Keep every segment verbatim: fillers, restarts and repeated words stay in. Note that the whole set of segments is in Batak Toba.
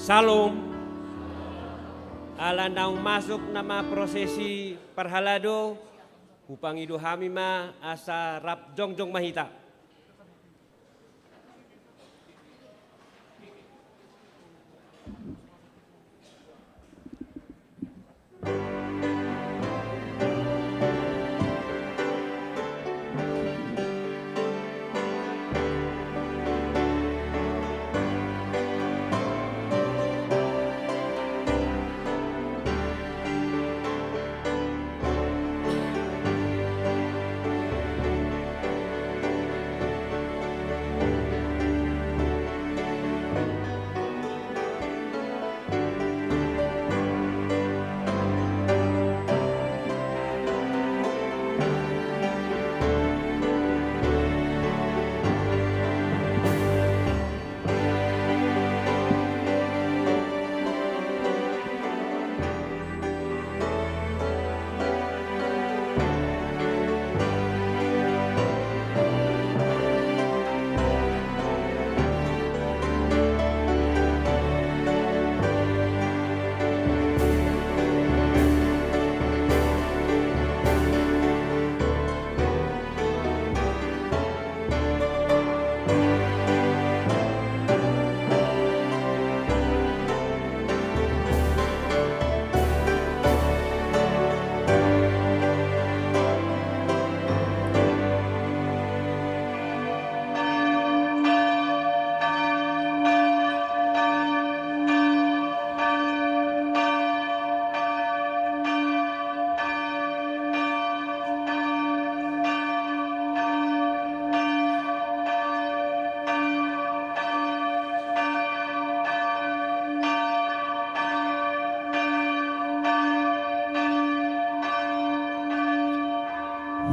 Syalom. Ala naung masuk nama prosesi parhalado, hupangido hami ma asa rap jongjong ma hita.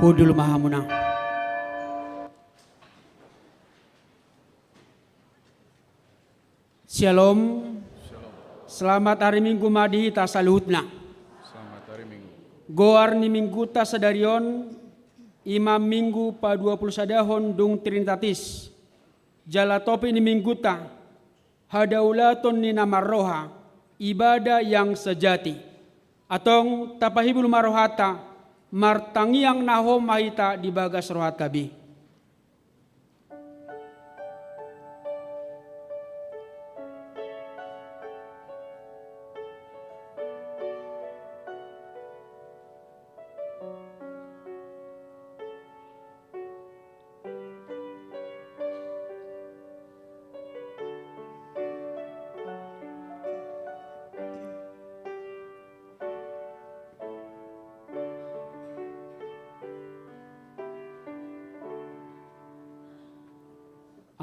Hundul ma hamuna. Syalom. Selamat hari Minggu ma di hita saluhutna. Selamat hari Minggu. Goar ni Mingguta sadari on i ma Minggu paduapulusadahon dung Trinitatis. Jala topik ni Mingguta, hadaulaton ni na marroha, ibadah yang sejati. Antong tapahibul ma rohanta, martangiang na hohom ma hita di bagas rohanta be.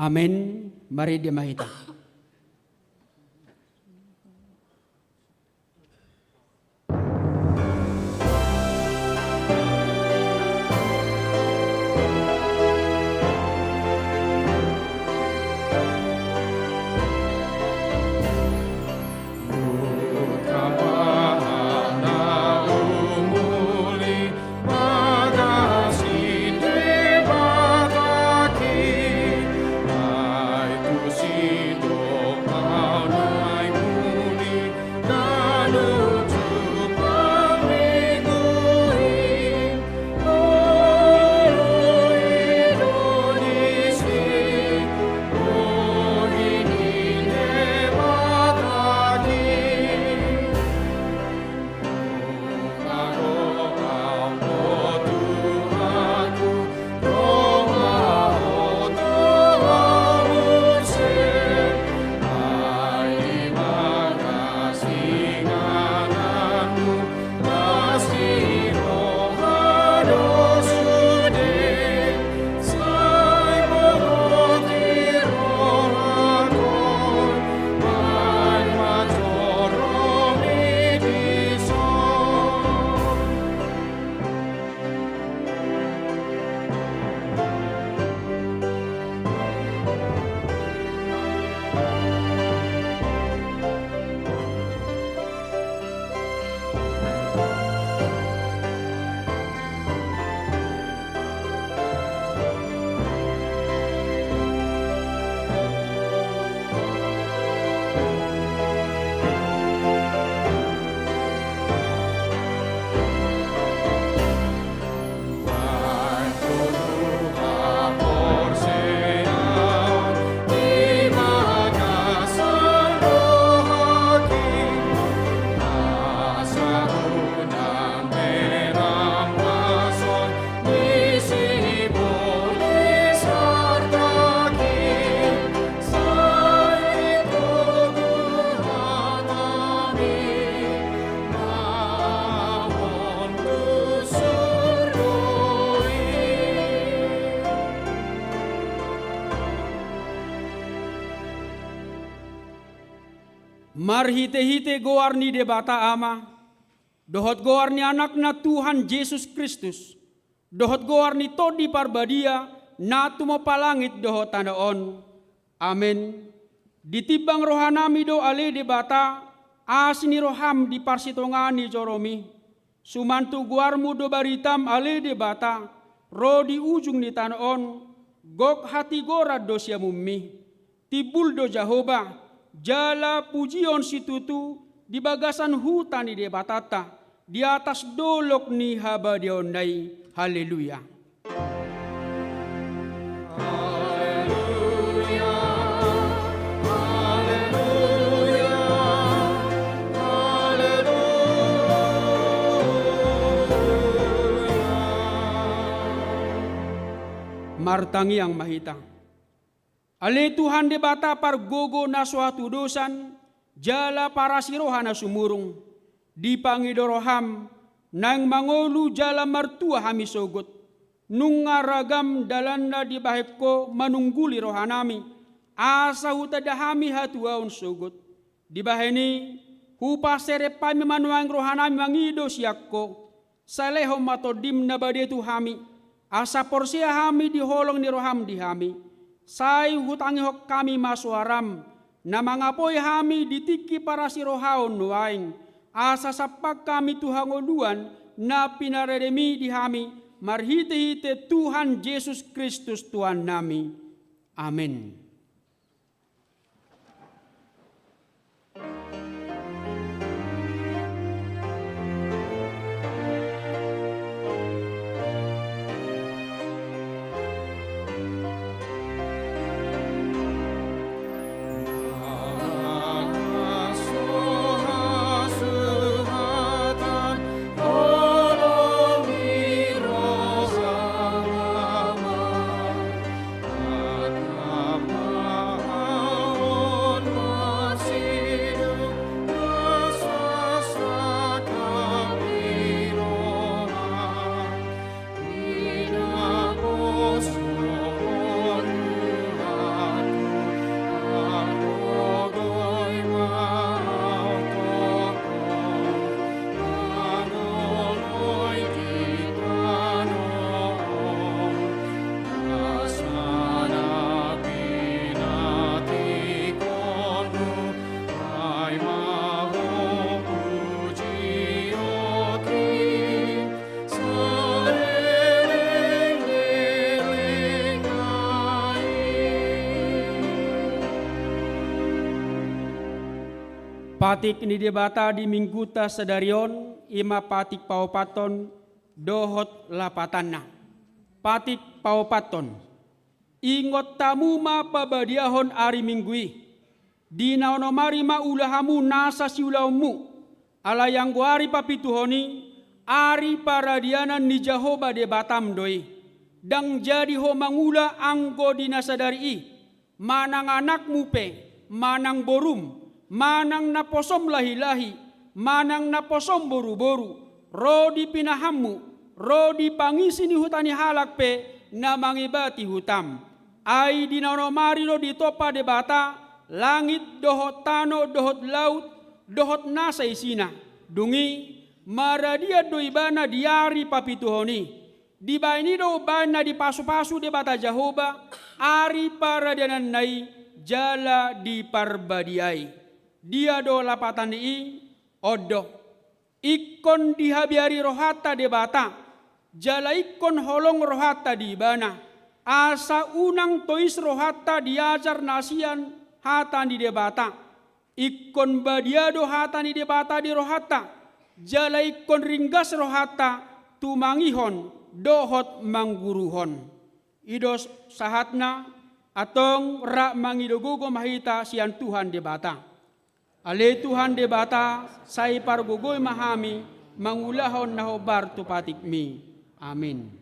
Amen. Marende ma hita. Marhite-hite goar ni Debata Ama, dohot goar ni Anakna Tuhan Jesus Kristus, dohot goar ni Tondi Parbadia, na tumompa langit dohot tano on. Amen. Ditimbang rohanami do ale Debata, asi ni roham di parsitongaan ni joromi. Suman tu goarmu do baritam ale Debata, ro di ujung ni tano on, gok hatigoran do siamunmi. Timbul do Jahowa, jala pujion situtu di bagasan huta ni Debatanta, di atas dolok ni habadiaonna i. Haleluya. Martangiang ma hita. Ale Tuhan Debata pargogo na so hatudosan, jala parasi roha na sumurung. Dipangido roham, naeng mangolu jala martua hami sogot. Nunga ragam dalanna dibahen ho manungguli rohanami, asa hutanda hami hatuaon sogot. Dibahen i, hupaserep hami ma nuaeng rohanami mangido sian ho. Sai lehon ma Tondim na badia tu hami, asa porsea hami di holong ni roham di hami. Sai hutangihon hami ma soaram, na mangapoi hami di tingki parasi rohaon nuaeng, asa sampang hami tu hangoluan na pinaradeami di hami, marhite-hite Tuhan Jesus Kristus Tuhannami. Amen. Patik ni Debata di Mingguta sadari on, i ma patik paopathon dohot lapatanna. Patik paopathon. Ingot hamu ma pabadiahon ari Minggu i. Di na onom ari ma ula hamu nasa siulaonmu. Alai anggo ari papituhon i, ari paradianan ni Jahowa Debatam do i. Ndang jadi ho mangula anggo di na sadari i. Manang anakmu pe, manang borum, manang naposom lahi-lahi, manang naposom boru-boru, ro di pinahanmu, ro di pangisi ni huta ni halak pe na mangibati hutam. Ai di na onom ari do ditompa Debata langit dohot tano dohot laut dohot nasa isina. Dung i, maradian do ibana di ari papituhon i. Dibahen i do umbahen na dipasu-pasu Debata Jahowa ari paradiananna i jala diparbadiai. Dia do lapatan ni i? On do. Ingkon dihabiari rohanta Debata, jala ingkon holong rohanta di Ibana, asa unang tois rohanta di ajar na sian hata ni Debata. Ingkon badia do hata ni Debata di rohanta, jala ingkon ringgas rohanta tumangihon dohot mangguruhon. I do sahatna, antong rap mangido gogo ma hita sian Tuhan Debata. Ale Tuhan Debata, sai pargogoi ma hami mangulahon na hombar tu patikmi. Amin.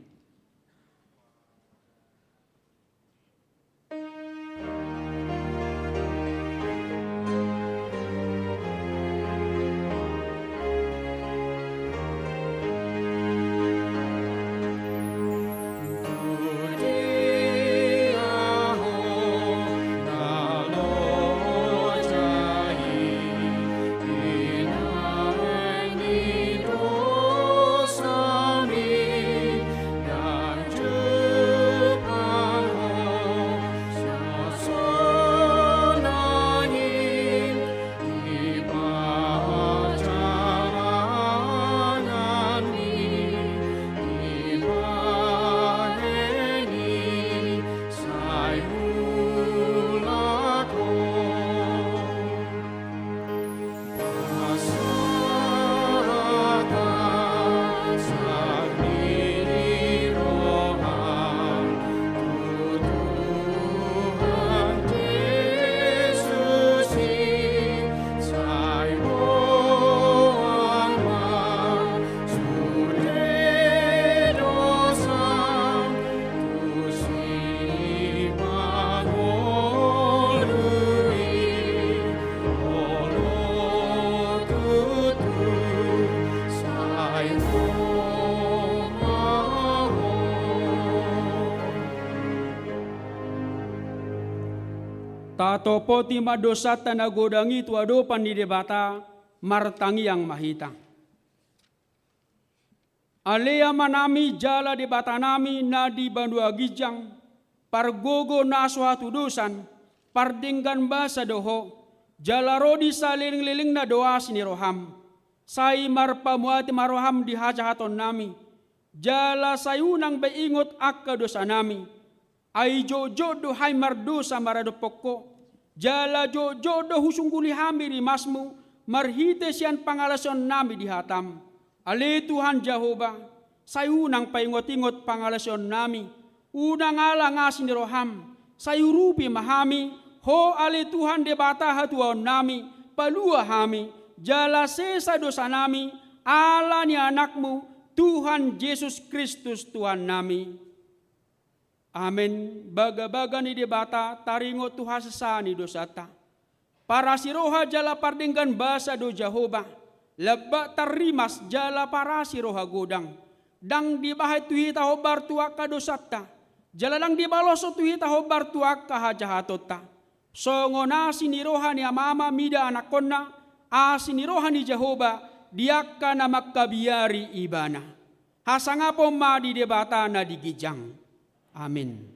Topoti ma dosanta na godang i tu adopan ni Debata, martangiang ma hita. Ale Amanami jala Debatanami na di banua ginjang, pargogo na so hatudosan, pardenggan basa do Ho, jala ro di salelenglelengna do asi ni roham. Sai marpamuati ma roham di hajahatonnami, jala sai unang be ingot angka dosanami. Ai jotjot do hami mardosa maradophon Ho, jala jotjot do husungguli hami rimasmu marhite sian pangalaosionnami di hatam. Ale Tuhan Jahowa, sai unang paingotingot pangalaosionnami, unang alang asi ni roham, sai urupi ma hami, Ho ale Tuhan Debata hatuaonnami, palua hami, jala sesa dosanami, ala ni Anakmu, Tuhan Jesus Kristus Tuhannami. Amen. Bagabaga ni Debata taringot tu hasesaan ni dosanta. Parasi roha jala pardenggan basa do Jahowa, lambak tarrimas jala parasi roha godang. Ndang dibahen tu hita hombar tu angka dosanta, jala ndang dibaloshon tu hita hombar tu angka hajahatonta. Songon asi ni roha ni Amama mida anakhonna, asi ni roha ni Jahowa di angka na mangkabiari Ibana. Hasangapon ma di Debata na di ginjang. Amin.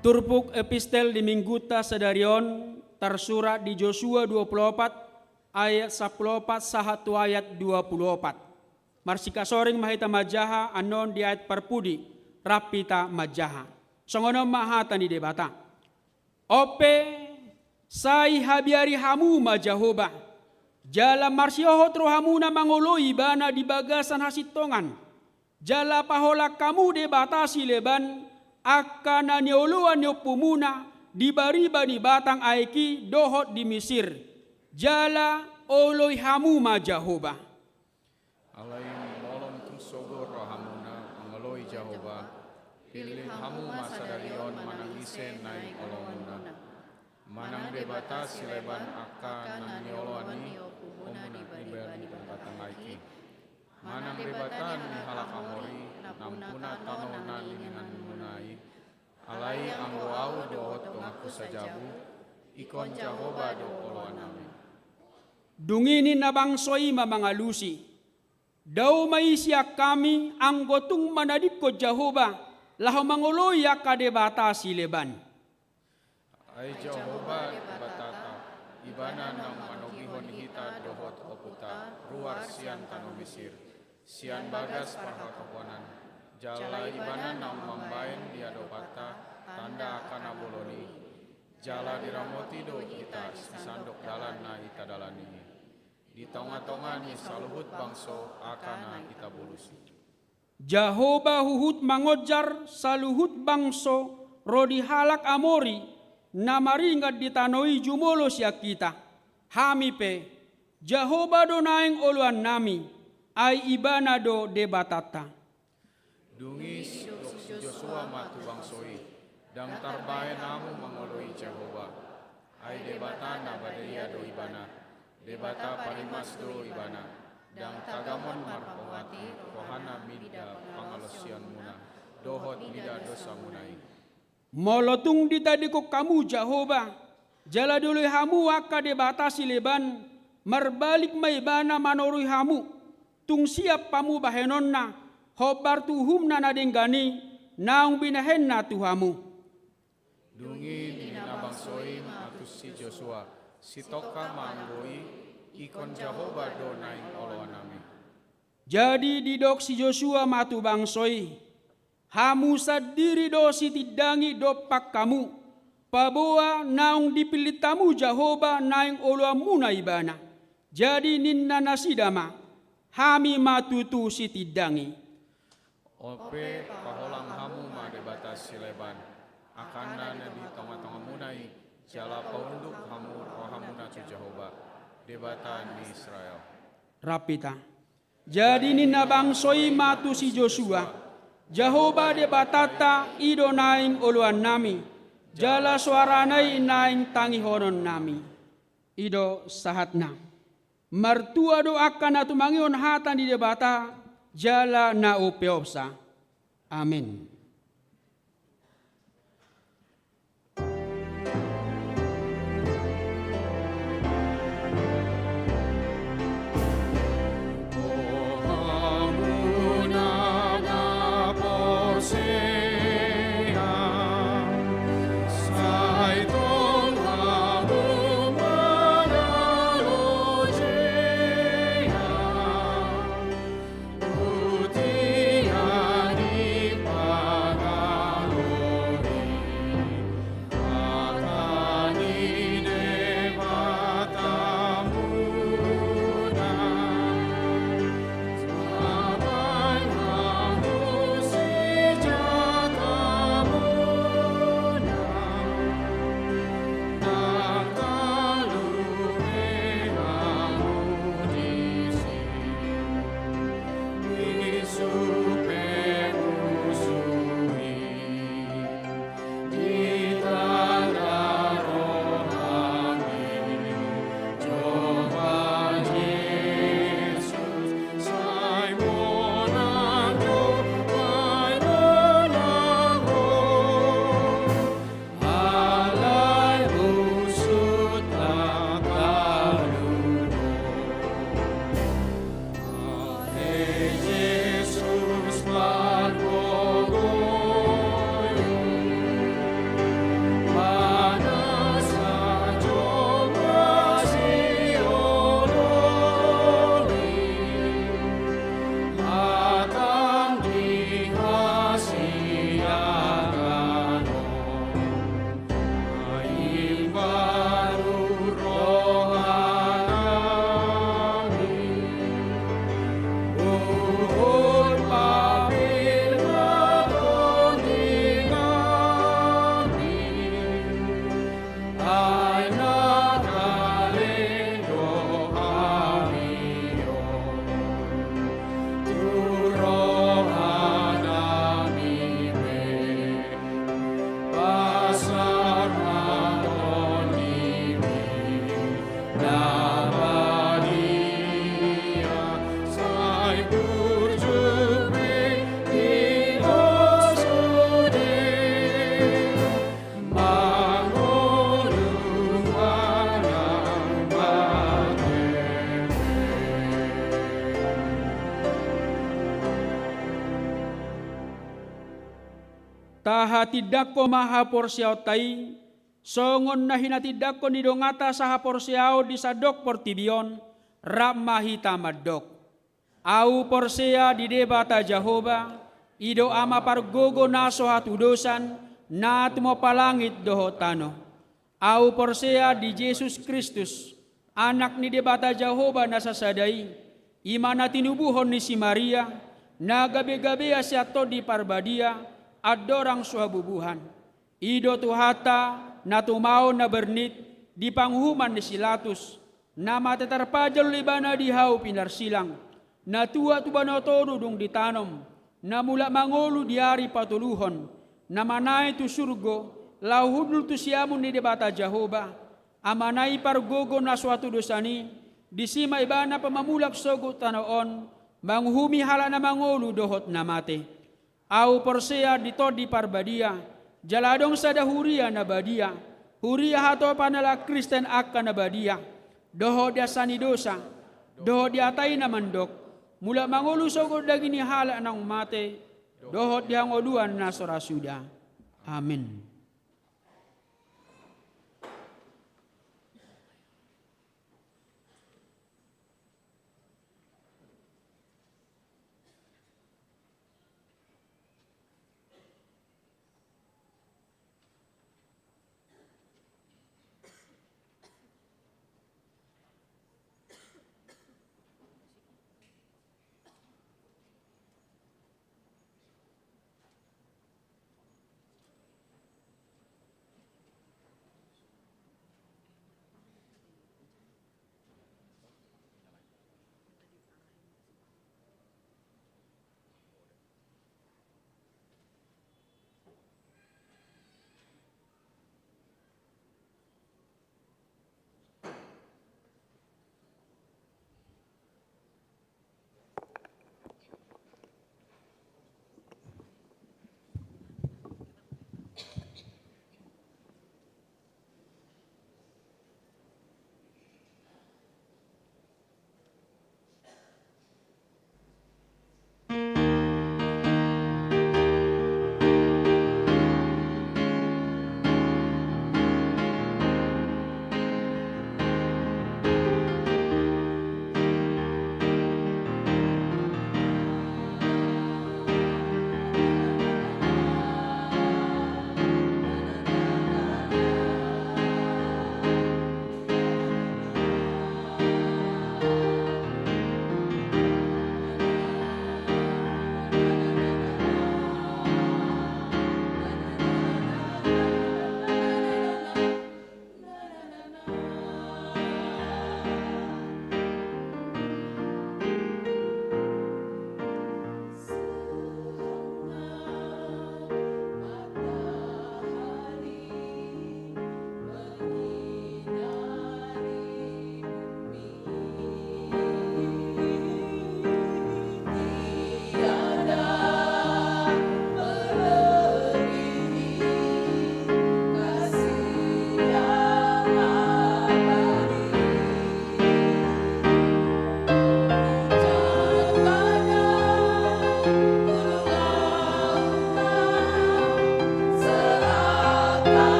Turpuk epistel di minggunta sadari on tarsurat di Josua dua pulu opat ayat sampulu opat sahat tu ayat dua pulu opat. Marsikasoring ma hita manjaha annon di ayat parpudi, rap hita manjaha. Songon on ma hata ni Debata. On pe, sai habiari hamu ma Jahowa, jala marsihohot rohamuna mangoloi Ibana di bagasan hasintongan. Jala paholang hamu debata sileban, angka na nioloan ni ompumuna di bariba ni batang aek i dohot di Misir, jala oloi hamu ma Jahowa. Alai molo tung sogot rohamuna mangoloi Jahowa, pillit hamu ma sadari on manang ise naeng olomuna. Manang debata sileban angka na nioloan ni ompumuna di bariba ni batang aek i. Manang debata ni halak Amori, nampuna tano na nininganmuna i. Alai anggo ahu dohot donganku sajabu, ingkon Jahowa do oloannami. Dung i ninna bangso i ma mangalusi: Dao ma i sian hami, anggo tung manadingkon Jahowa, laho mangoloi angka debata sileban. Ai Jahowa Debatata, Ibana naung manogihon hita dohot ompunta ruar sian tano Misir, sian bagas parhatoponan, jala Ibana naung mambahen di adopanta tanda angka na bolon i, jala diramoti do hita di sandok dalan na tadalani i. Di tongatonga ni saluhut bangso angka na tabolusi. Jahowa huhut mangonjar saluhut bangso ro di halak Amori na maringan di tano i jumolo sian hita. Hami pe, Jahowa do naeng oloannami, ai Ibana do Debatanta. Dung i didok si Josua ma tu bangso i: Ndang tarbahen hamu mangoloi Jahowa. Ai Debata na badia do Ibana, Debata parimas do Ibana. Ndang tagamon marpangati rohana mida pangalosianmuna dohot mida dosamuna i. Molo tung ditadingkon hamu Jahowa, jala dioloi hamu angka debata sileban, marbalik ma Ibana manorui hamu, tung siap hamu bahenonna, hombar tu uhumna na denggan i, naung binahenna tu hamu. Dung i ninna bangso i ma tu si Josua: Sitongka ma anggo i, ingkon Jahowa do naeng oloannami. Jadi didok si Josua ma tu bangso i: Hamu sandiri do sitindangi dompak hamu, paboa naung dipillit hamu Jahowa naeng oloanmuna Ibana. Jadi ninna nasida ma: Hami ma tutu sitindangi. On pe paholang hamu ma debata sileban, angka na di tongatongamuna i, jala paunduk hamu rohamuna tu Jahowa, Debata ni Israel. Rap hita. Jadi ninna bangso i ma tu si Josua: Jahowa Debatanta i do naeng oloannami, jala soarana i naeng tangihononnami. I do sahatna. Martua do angka na tumangihon hata ni Debata, jala na umpeopsa. Amen. Tahatindangkon ma haporseaonta i, songon na hinatindangkon ni donganta sahaporseaon di sandok portibi on, rap ma hita mandok. Ahu porsea di Debata Jahowa, i do Ama pargogo na so hatudosan, na tumompa langit dohot tano. Ahu porsea di Jesus Kristus, Anak ni Debata Jahowa na sasada i, i ma na tinubuhon ni si Maria, na gabe-gabea sian Tondi Parbadia, andorang so habubuhan. I do Tuhanta, na tumaon na bernit, di panguhuman ni si Latus, na mate tarpajal do Ibana di hau pinarsilang, na tua tu banua toru dung ditanom, na mulak mangolu di ari patoluhon, na manaek tu surgo, laho hundul tu siamun ni Debata Jahowa, Amana i pargogo na so hatudosan i, disi ma Ibana pamamulak sogot tano on, manguhumi halak na mangolu dohot na mate. Ahu porsea di Tondi Parbadia, jala adong sada huria na badia, huria hatopan halak Kristen angka na badia, dohot di ansa ni dosa, dohot di hata i na mandok, mulak mangolu sogot daging ni halak naung mate, dohot di hangoluan na so ra suda. Amen.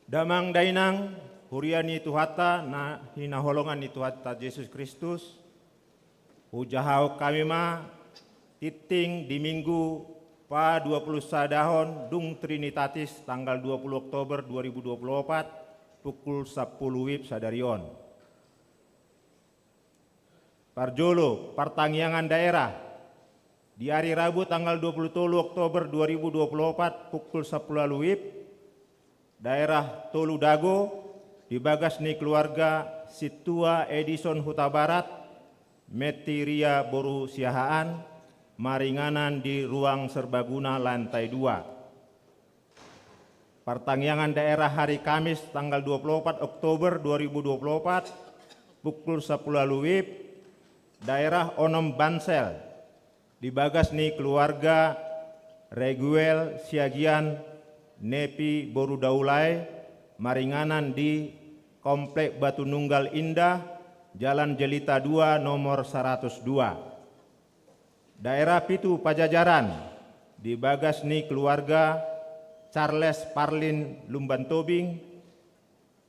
Damang dainang, huria ni Tuhanta na hinaholongan ni Tuhanta Jesus Kristus, hujahahon hami ma tingting di Minggu pa dua puluh sadahon dung Trinitatis tanggal dua puluh Oktober dua ribu dua puluh opat pukul sampulu wib sadari on. Parjolo, partangiangan daerah. Di ari Rabu tanggal dua puluh tolu Oktober dua ribu dua puluh opat pukul sampulu ualu wib, daerah Tolu Dago, di bagas ni keluarga Sintua Edison Hutabarat, Metiria boru Siahaan, maringanan di ruang serbaguna lantai dua. Partangiangan daerah hari Kamis tanggal dua puluh opat Oktober dua ribu dua puluh opat pukul sampulu ualu wib, daerah onom Bansel, di bagas ni keluarga Reguel Siagian, Nepi boru Daulae, maringanan di Komplek Batu Nunggal Indah, Jalan Jelita dua nomor saratus dua. Daerah pitu Pajajaran, di bagas ni keluarga Charles Parlin Lumban Tobing,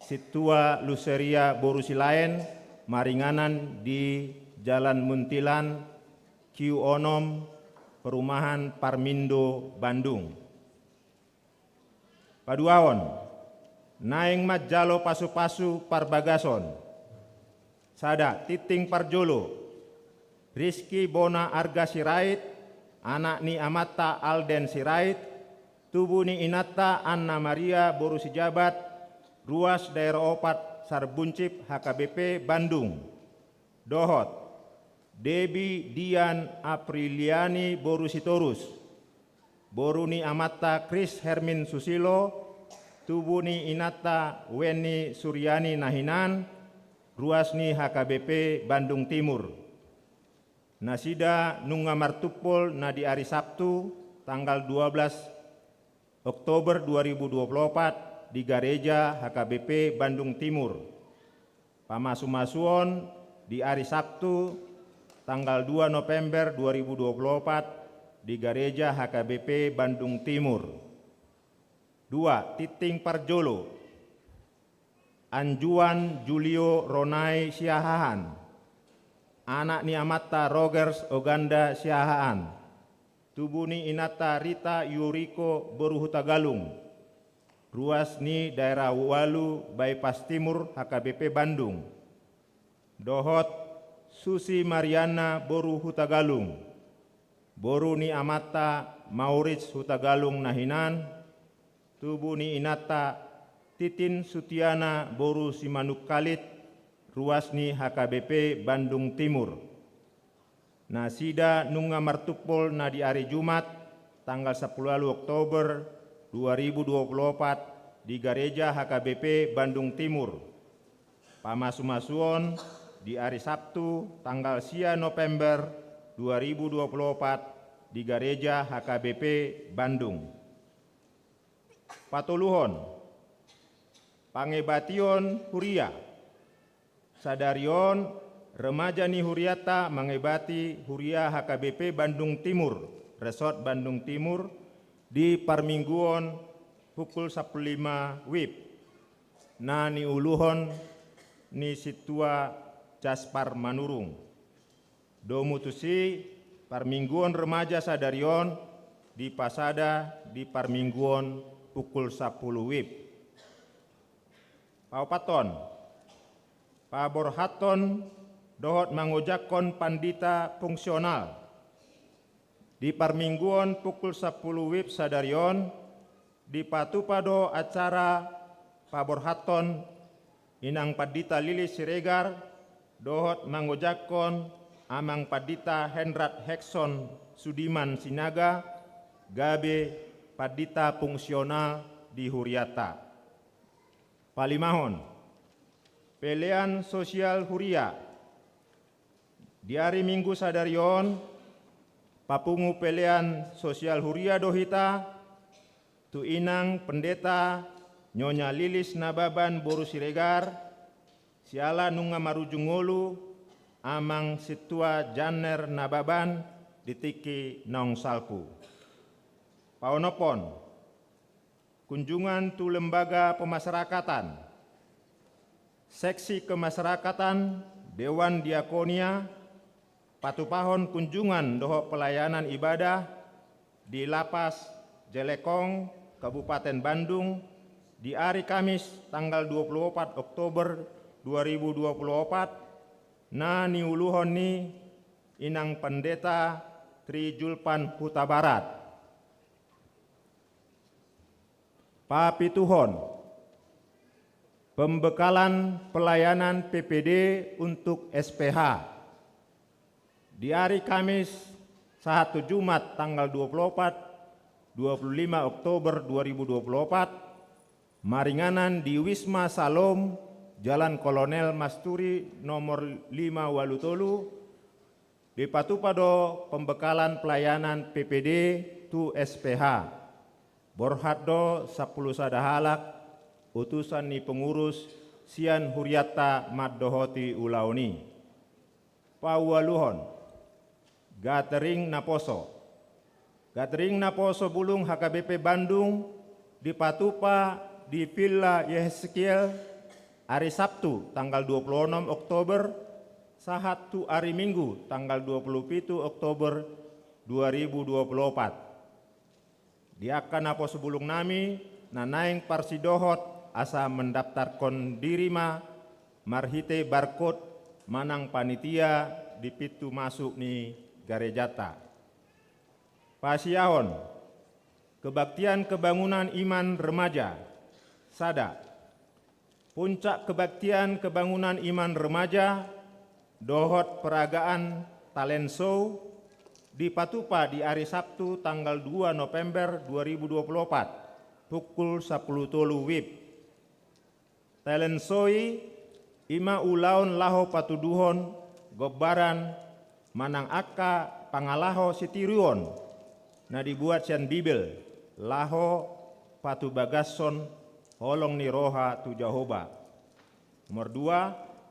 Sintua Luseria boru Silaen, maringanan di Jalan Muntilan, Q onom, Perumahan Parmindo, Bandung. Paduahon, naeng manjalo pasupasu parbagason. Sada, tingting parjolo. Rizky bona Arga Sirait, anak ni amanta Alden Sirait, tubu ni inanta Anna Maria boru Sijabat, ruas daerah opat Sarbuncit H K B P Bandung. Dohot Debi Dian Apriliani boru Sitorus, boru ni amanta Kris Hermin Susilo, tubu ni inanta Weni Suryani na hinan, ruas ni H K B P Bandung Timur. Nasida nunga martumpol na di ari Sabtu tanggal dua belas Oktober dua ribu dua puluh opat di Gareja H K B P Bandung Timur. Pamasumasuon di ari Sabtu tanggal dua November dua ribu dua puluh opat di Gareja H K B P Bandung Timur. Dua, tingting parjolo. Anjuan Julio Ronai Siahaan, anak ni amanta Rogers Oganda Siahaan, tubu ni inanta Rita Yuriko boru Hutagalung, ruas ni daerah ualu Bypass Timur H K B P Bandung. Dohot Susi Mariana boru Hutagalung, boru ni amanta Maurits Hutagalung na hinan, tubu ni inanta Titin Sutiana boru Simanungkalit, ruas ni H K B P Bandung Timur. Nasida nunga martumpol na di ari Jumat tanggal sampulu ualu Oktober dua ribu dua puluh opat di Gareja H K B P Bandung Timur. Pamasumasuon di ari Sabtu tanggal sia November dua ribu dua puluh opat di Gareja H K B P Bandung. Patoluhon, pangebation huria. Sadari on, remaja ni hurianta mangebati huria H K B P Bandung Timur, Resort Bandung Timur, di parmingguon pukul sampulu lima wib, na niuluhon ni Sintua Jaspar Manurung. Domu tusi, parmingguon remaja sadari on dipasada di parmingguon pukul sampulu wib. Paopathon, paborhathon dohot mangojakhon pandita fungsional. Di parmingguon pukul sampulu wib sadari on, dipatupa do acara paborhathon Inang Pandita Lilis Siregar dohot mangojakhon Amang Pandita Hendrat Hekson Sudiman Sinaga gabe pandita fungsional di hurianta. Palimahon, pelean sosial huria. Di ari Minggu sadari on, papungu pelean sosial huria do hita tu Inang Pendeta Nyonya Lilis Nababan boru Siregar, siala nunga marujung ngolu Amang Sintua Janner Nababan di tingki naung salpu. Paonomhon, Kunjungan tu lembaga pemasyarakatan, seksi kemasyarakatan, Dewan Diakonia, patupahon kunjungan dohot pelayanan ibadah di Lapas Jelekong, Kabupaten Bandung, di ari Kamis tanggal dua puluh opat Oktober dua ribu dua puluh opat, na niuluhon ni Inang Pendeta Tri Julpan Hutabarat. Papituhon, pembekalan pelayanan P P D untuk S P H. Di ari Kamis, sahat tu Jumat tanggal dua puluh opat, dua puluh lima Oktober dua ribu dua puluh opat, maringanan di Wisma Salom, Jalan Kolonel Masturi nomor lima walu tolu, dipatupa do pembekalan pelayanan P P D tu S P H. Borhat do sampulu sada halak utusan ni pengurus sian hurianta mandohoti ulaon i. Paualuhon, gathering naposo. Gathering naposo bulung H K B P Bandung dipatupa di Villa Yehezkiel, ari Sabtu tanggal dua puluh onom Oktober, sahat tu ari Minggu tanggal dua puluh pitu Oktober dua ribu dua puluh opat. Di angka naposo bulung nami, na naeng parsidohot asa mendaftarkon diri ma marhite barcode manang panitia di pintu masuk ni garejanta. Pasiahon, kebaktian kebangunan iman remaja, sada. Puncak kebaktian kebangunan iman remaja dohot peragaan talent show dipatupa di ari Sabtu tanggal dua November dua ribu dua puluh opat, pukul sampulu tolu wib. Talent show i ima ulaon laho patuduhon gombaran manang angka pangalaho sitiruon na dibuat sian Bibel laho patubagashon holong ni roha tu Jahowa. Nomor dua,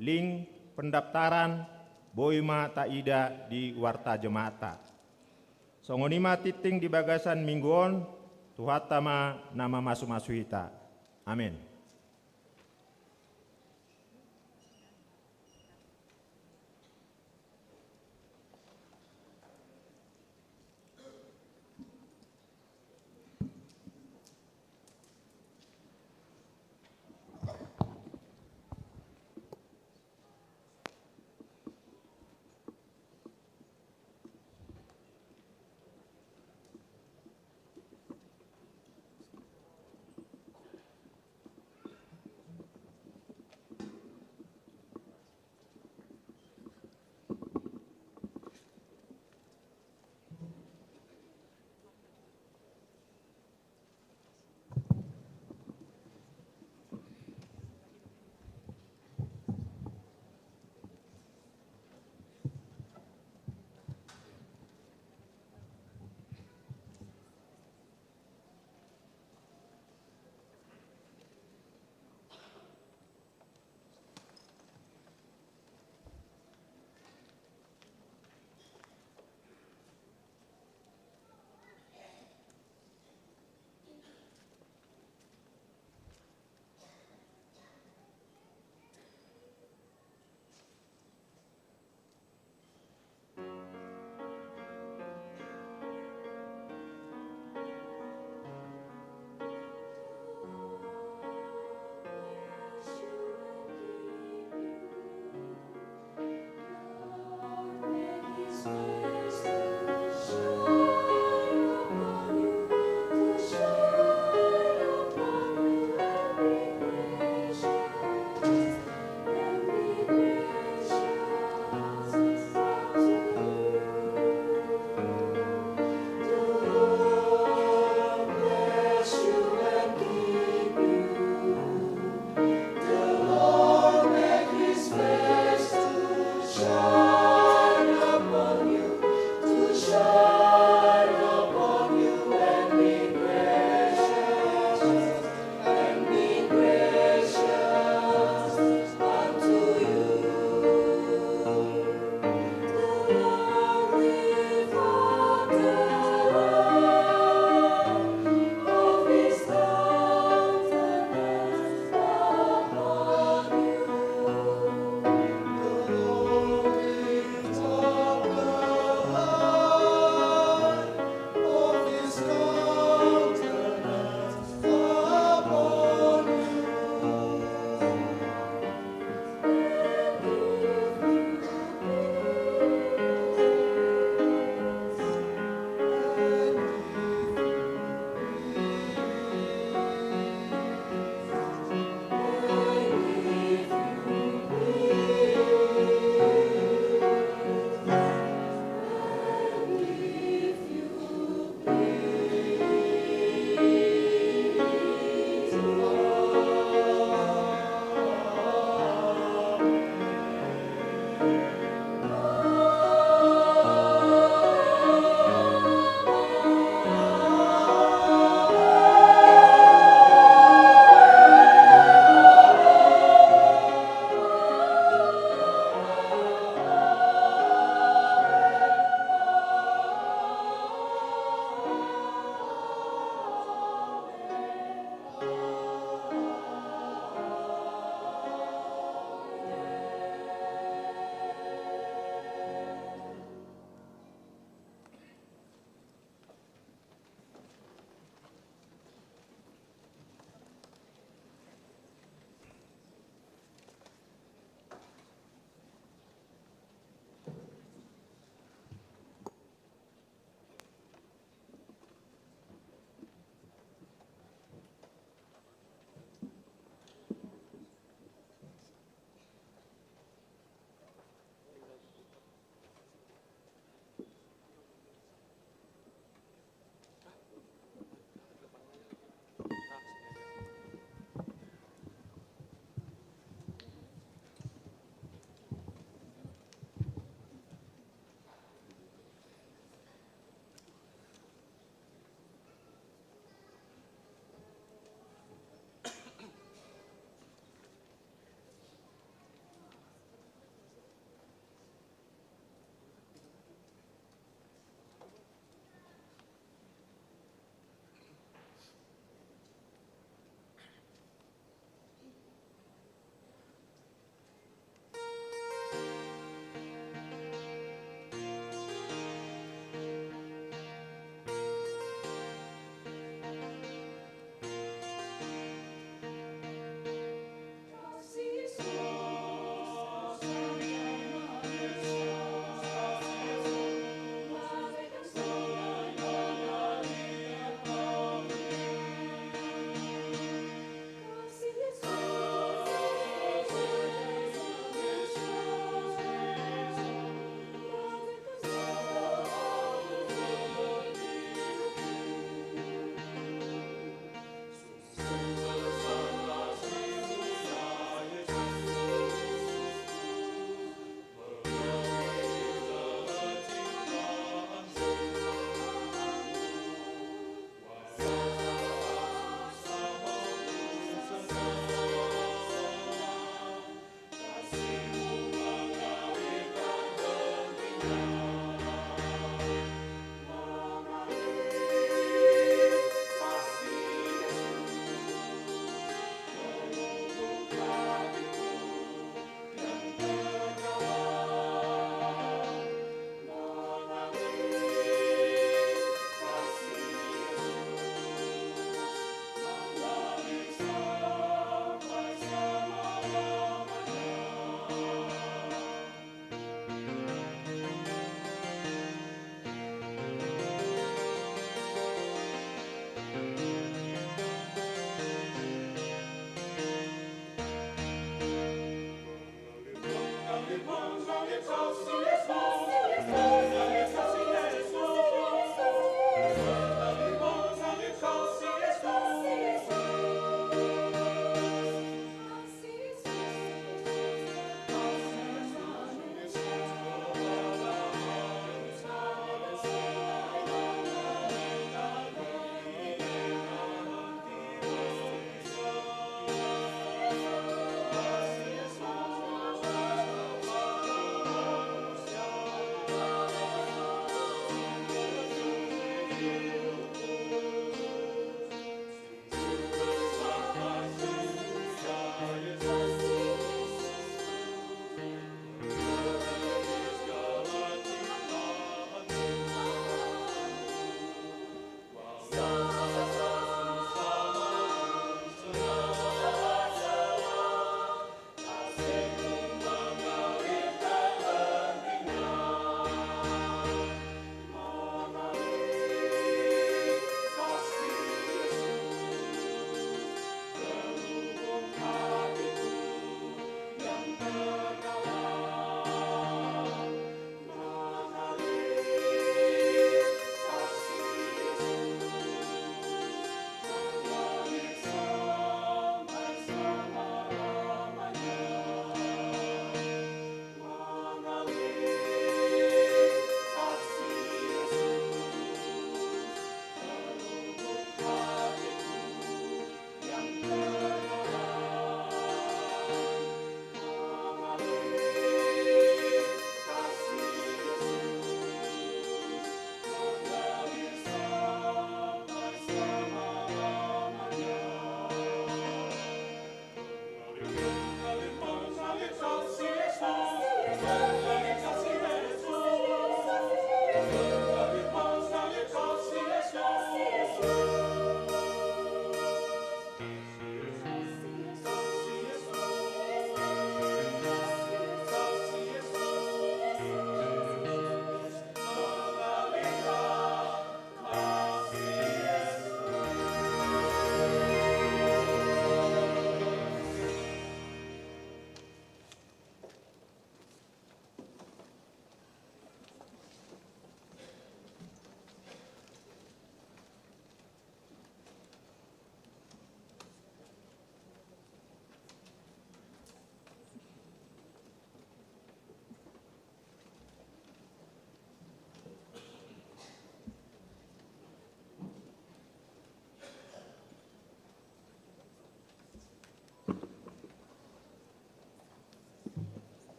link pendaftaran boi ma taida di warta jemaatta. Songon i ma tingting di bagasan minggu on, Tuhanta ma na mamasumasu hita. Amen.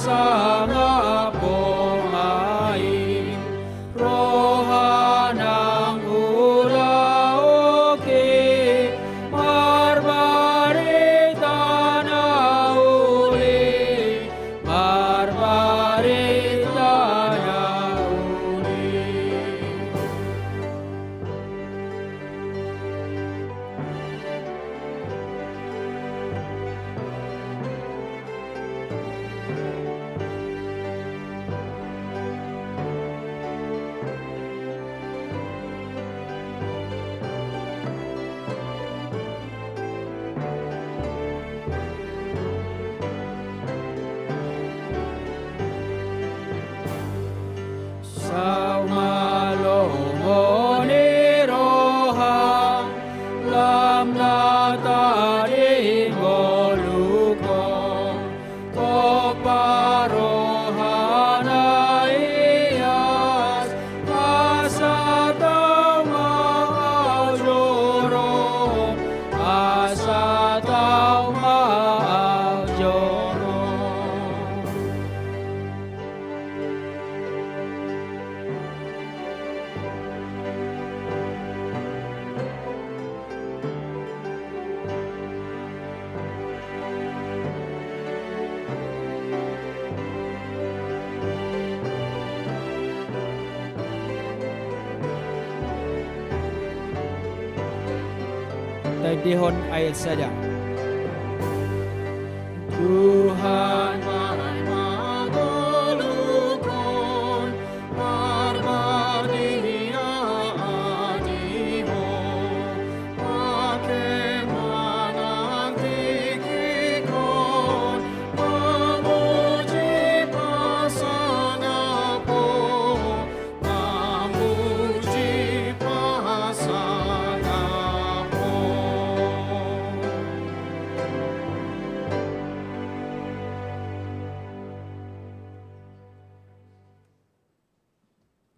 Sangap Ho ma i, roha nang ulaon i, marbarita na uli, marbarita na uli. Saut ma lomo ni roha, lam na tading ngolungkon, tompa roha na ias, asa tau ma au joro, asa tau ma au joro. Taendehon ayat sada. Tuhan, ma hangoluhon, marbadia di Ho, pake ma nang tingkingkon, mamuji pasangap Ho, mamuji pasangap Ho.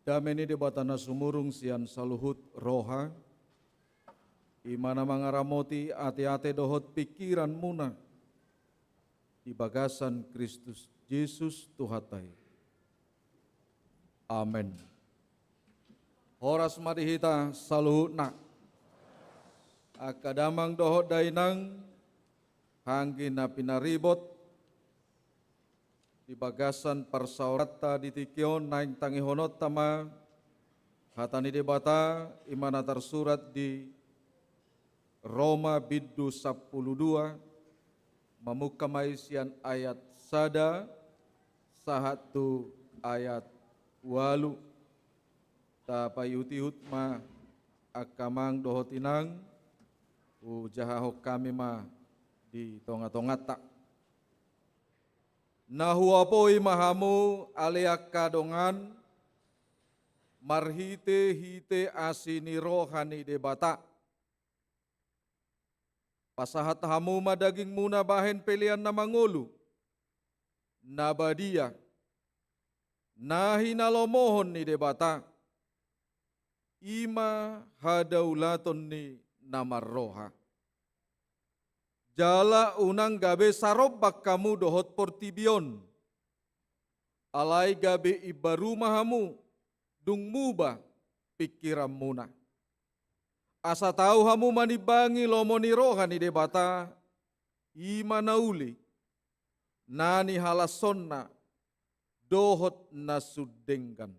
Dame ni Debata na sumurung sian saluhut roha, i ma na mangaramoti ateate dohot pingkiranmuna di bagasan Kristus Jesus Tuhanta i. Amen. Horas ma di hita saluhutna. Angka damang dohot dainang, anggi na pinaribot, di bagasan parsaoranta di tingki on, naeng tangihononta ma hata ni Debata, i ma na tarsurat di Roma bindu sampulu dua, mamungka ma i sian ayat sada sahat tu ayat ualu. Tapaihutihut ma angka amang dohot inang, hujahahon hami ma di tongatonganta. Na huapoi ma hamu ale angka dongan, marhitehite asi ni roha ni Debata. Pasahat hamu ma dagingmuna bahen pelean na mangolu, na badia, na hinalomohon ni Debata, i ma hadaulaton ni na marroha. Jala unang gabe sarombang hamu dohot portibi on, alai gabe imbaru ma hamu, dung muba pingkiranmuna. Asa tau hamu manimbangi lomo ni roha ni Debata, i ma na uli, na nihalashonna dohot na sun denggan.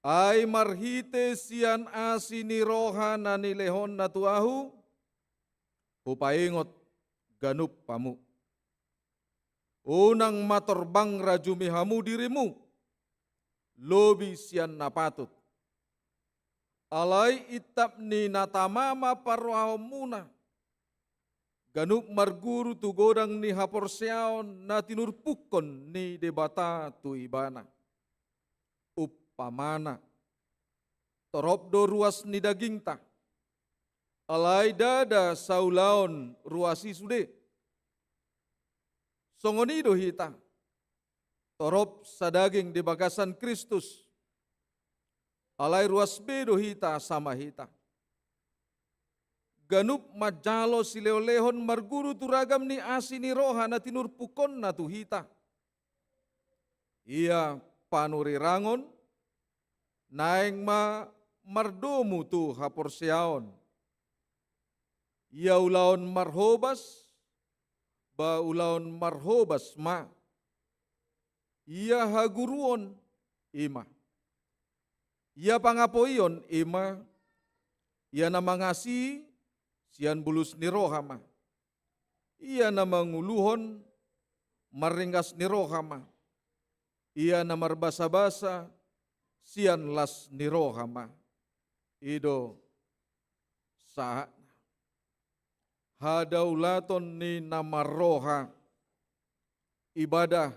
Ai marhite sian asi ni roha na nilehonna tu ahu, hupaingot ganup hamu. Unang ma torbang rajumi hamu dirimu, lobi sian na patut. Alai intap ni na tama ma parrohaonmuna, ganup marguru tu godang ni haporseaon na tinurpukkon ni Debata tu ibana. Umpamana, torop do ruas ni dagingta, alai ndada saulaon ruas i sude. Songon i do hita, torop sadaging di bagasan Kristus, alai ruas be do hita sama hita. ganup manjalo silehonlehon marguru tu ragam ni asi ni roha na tinurpukkonna tu hita. Ia panurirangon, naeng ma mardomu tu haporseaon. Ia ulaon marhobas, ba ulaon marhobas ma. Ia haguruon, i ma. Ia pangapoion, i ma. Ia na mangasi, sian bulus ni roha ma. Ia na manguluhon, marringgas ni roha ma. Ia na marbasabasa, sian las ni roha ma. I do sahatna. Hadaulaton ni na marroha, ibadah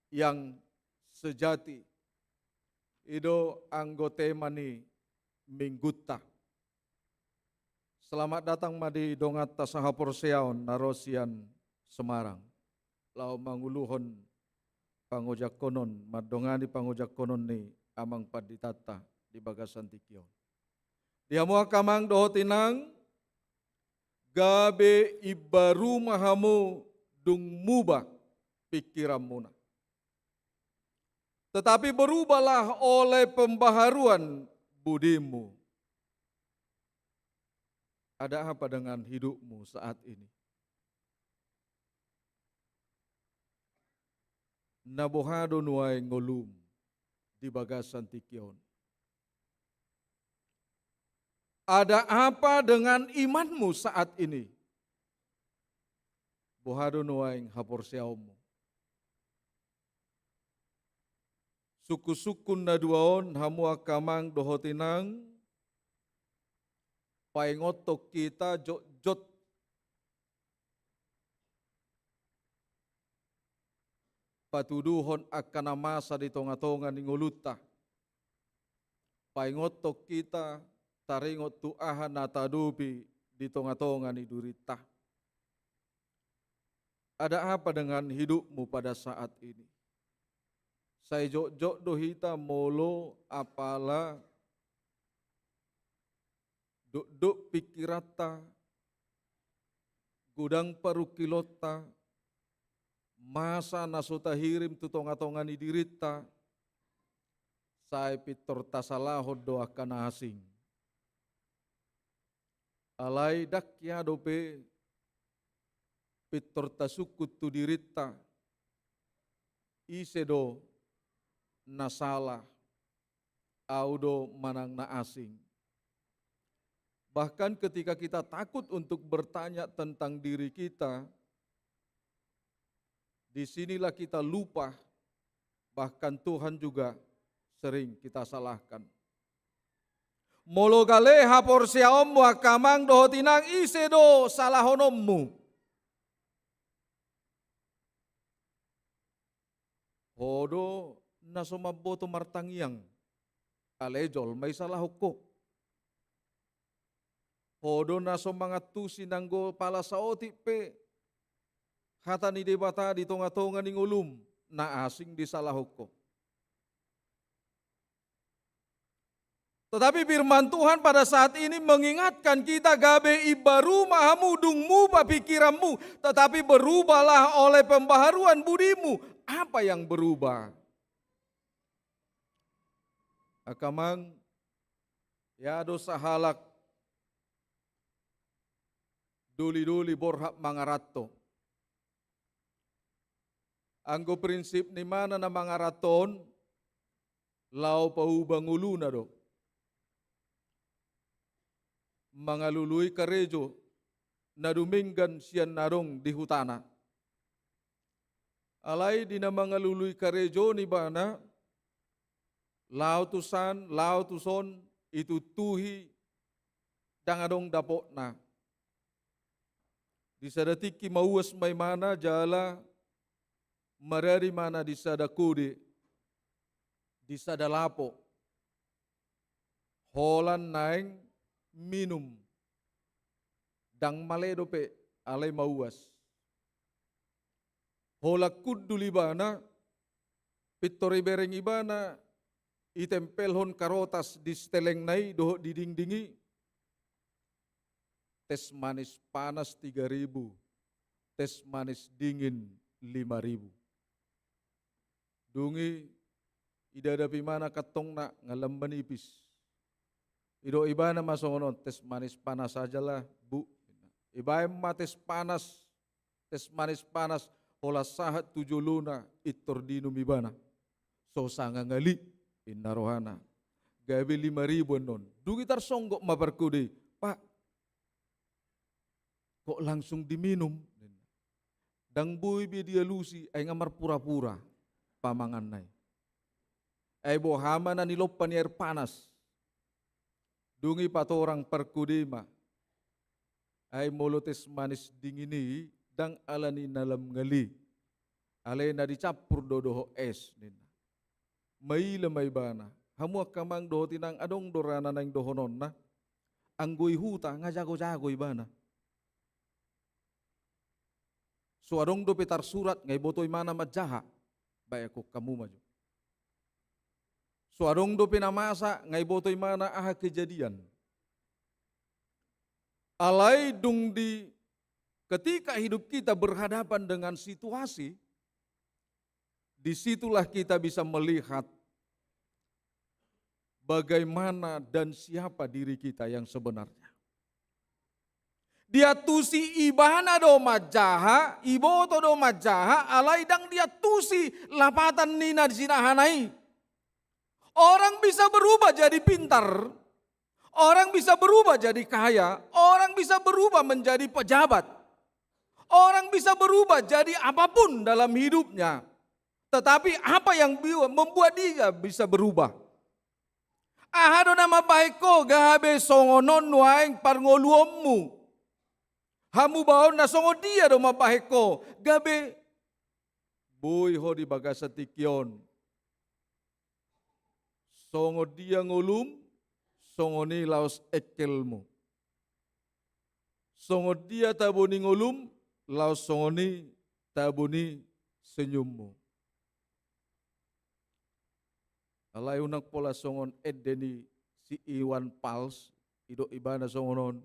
yang sejati. I do anggo tema ni minggunta. Selamat datang ma di donganta sahaporseaon na ro sian Semarang, laho manguluhon pangojakkonon, mandongani pangojakkonon ni amang panditanta di bagasan tingki on. Di hamu angka amang dohot inang, gabe imbaru ma hamu dung muba pingkiranmuna. Tetapi berubahlah oleh pembaharuan budimu. Ada apa dengan hidupmu saat ini? Na boha do nuaeng ngolum di bagasan tingki on? Ada apa dengan imanmu saat ini? Boha do nuaeng haporseaonmu? Sungkunsungkun na dua on, hamu angka amang dohot inang, paingothon hita jotjot patuduhon angka na masa di tongatonga ni ngolunta. Paingothon hita taringot tu aha na taadopi di tongatonga ni dirinta. Ada apa dengan hidupmu pada saat ini? Sai jotjot do hita molo apala dokdok pingkiranta, godang parungkilonta, masa na so tahirim tu tongatonga ni dirinta, sai pintor tasalahon do angka na asing. Alai ndang hea dope pintor tasungkun tu dirinta, ise do na sala, ahu do manang na asing. Bahkan ketika kita takut untuk bertanya tentang diri kita, di sinilah kita lupa, bahkan Tuhan juga sering kita salahkan. Molo gale haporseaonmu angka amang dohot inang, ise do salahononmu? Ho do na so mamboto martangiang, alai jolma i salahon ho. Ho do na so mangantusi nanggo pala saotik pe hata ni Debata di tongatonga ni ngolum, na asing do i salahon ho. Tetapi firman Tuhan pada saat ini mengingatkan kita, gabe imbaru ma hamu dung muba pingkiranmu, tetapi berubahlah oleh pembaharuan budimu. Apa yang berubah? Angka amang, hea do sahalak dolidoli borhat mangaranto. Anggo prinsip ni ibana na mangaranto on, laho pauba ngoluna do. Mangalului karejo na dumenggan sian na adong di hutana. Alai di na mangalului karejo on ibana, laho tusan, laho tuson, ituntuhi, ndang adong dapotna. Di sada tingki mauas ma ibana jala maradi ibana di sada kode, di sada lapo. Holan naeng minum. Ndang male dope, alai mauas. Holan hundul ibana, pintor ibereng ibana, itempelhon karotas di sitelengna i dohot di dingding i. teh manis panas tiga ribu, teh manis dingin lima ribu. Dung i idadap ibana kantongna nga lam manipis. Didok ibana ma songon on, "Teh manis panas sajalah, Bu." Ibaen ma teh panas, teh manis panas, holan sahat tu jolona, pintor diinum ibana. "So sanga ngali," ninna rohana. "Gabe lima ribu annon." Dung i tarsonggot ma parkode i, "Pak, kok langsung diminum?" ninna. "Ndang boi be dialusi, ai nga marpura-pura pamanganna i. Ai boha ma na nilompa ni air panas?" Dung i patorang parkode i ma, "Ai molo teh manis dingin i, ndang ala ni na lam ngali. Alai na dicampur do dohot es," ninna. Maila ma ibana, hamu angka amang dohot inang, adong do ra na naeng dohononna. Anggo i huta nga jago-jago ibana. So adong dope tarsurat, nga iboto ibana manjaha. Baen hamu ma jo. So adong dope na masa, nga iboto ibana aha kejadian. Alai dung di ketika hidup kita berhadapan dengan situasi, di situlah kita bisa melihat bagaimana dan siapa diri kita yang sebenarnya. Diantusi ibana do manjaha, iboto do manjaha, alai ndang diantusi lapatan ni na jinahana i. Orang bisa berubah jadi pintar, orang bisa berubah jadi kaya, orang bisa berubah menjadi pejabat, orang bisa berubah jadi apapun dalam hidupnya. Tetapi apa yang bi-, membuat dia bisa berubah? Aha do na mambahen ho gabe songon on nuaeng parngoluonmu? Hamubaon na songon dia do mambahen ho gabe boi ho di bagasan tingki on? Songon dia ngolum, songon i laos engkelmu. Songon dia tabo ni ngolum, laos songon i tabo ni senyummu. Alai unang pola songon ende ni si Iwan Fals, didok ibana songon on.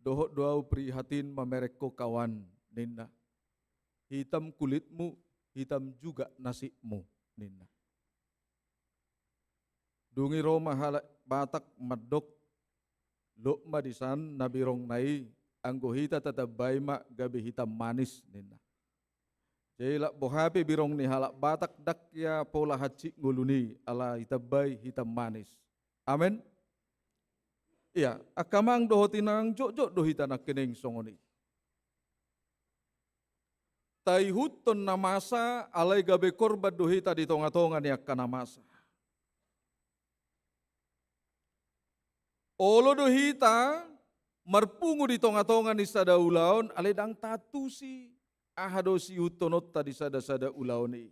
Dohot do au prihatin mamereng ho kawan, ninna. Hitam kulitmu, hitam juga nasibmu, ninna. Dung i ro ma halak Batak mandok, lot ma disan na birongna i, anggo hita tatambai ma gabe hitam manis, ninna. Jadi lak boha pe birong ni halak Batak ndang ia pola hansit ngoluna i ala ditambai hitam manis. Amen. Ia, angka amang dohot inang, jotjot do hita nangkining songon i. Taihuthon na masa, alai gabe korban do hita di tongatonga ni angka na masa. Olo do hita marpungu di tongatonga ni sada ulaon, alai ndang taantusi aha do siihuthononta di sadasada ulaon i.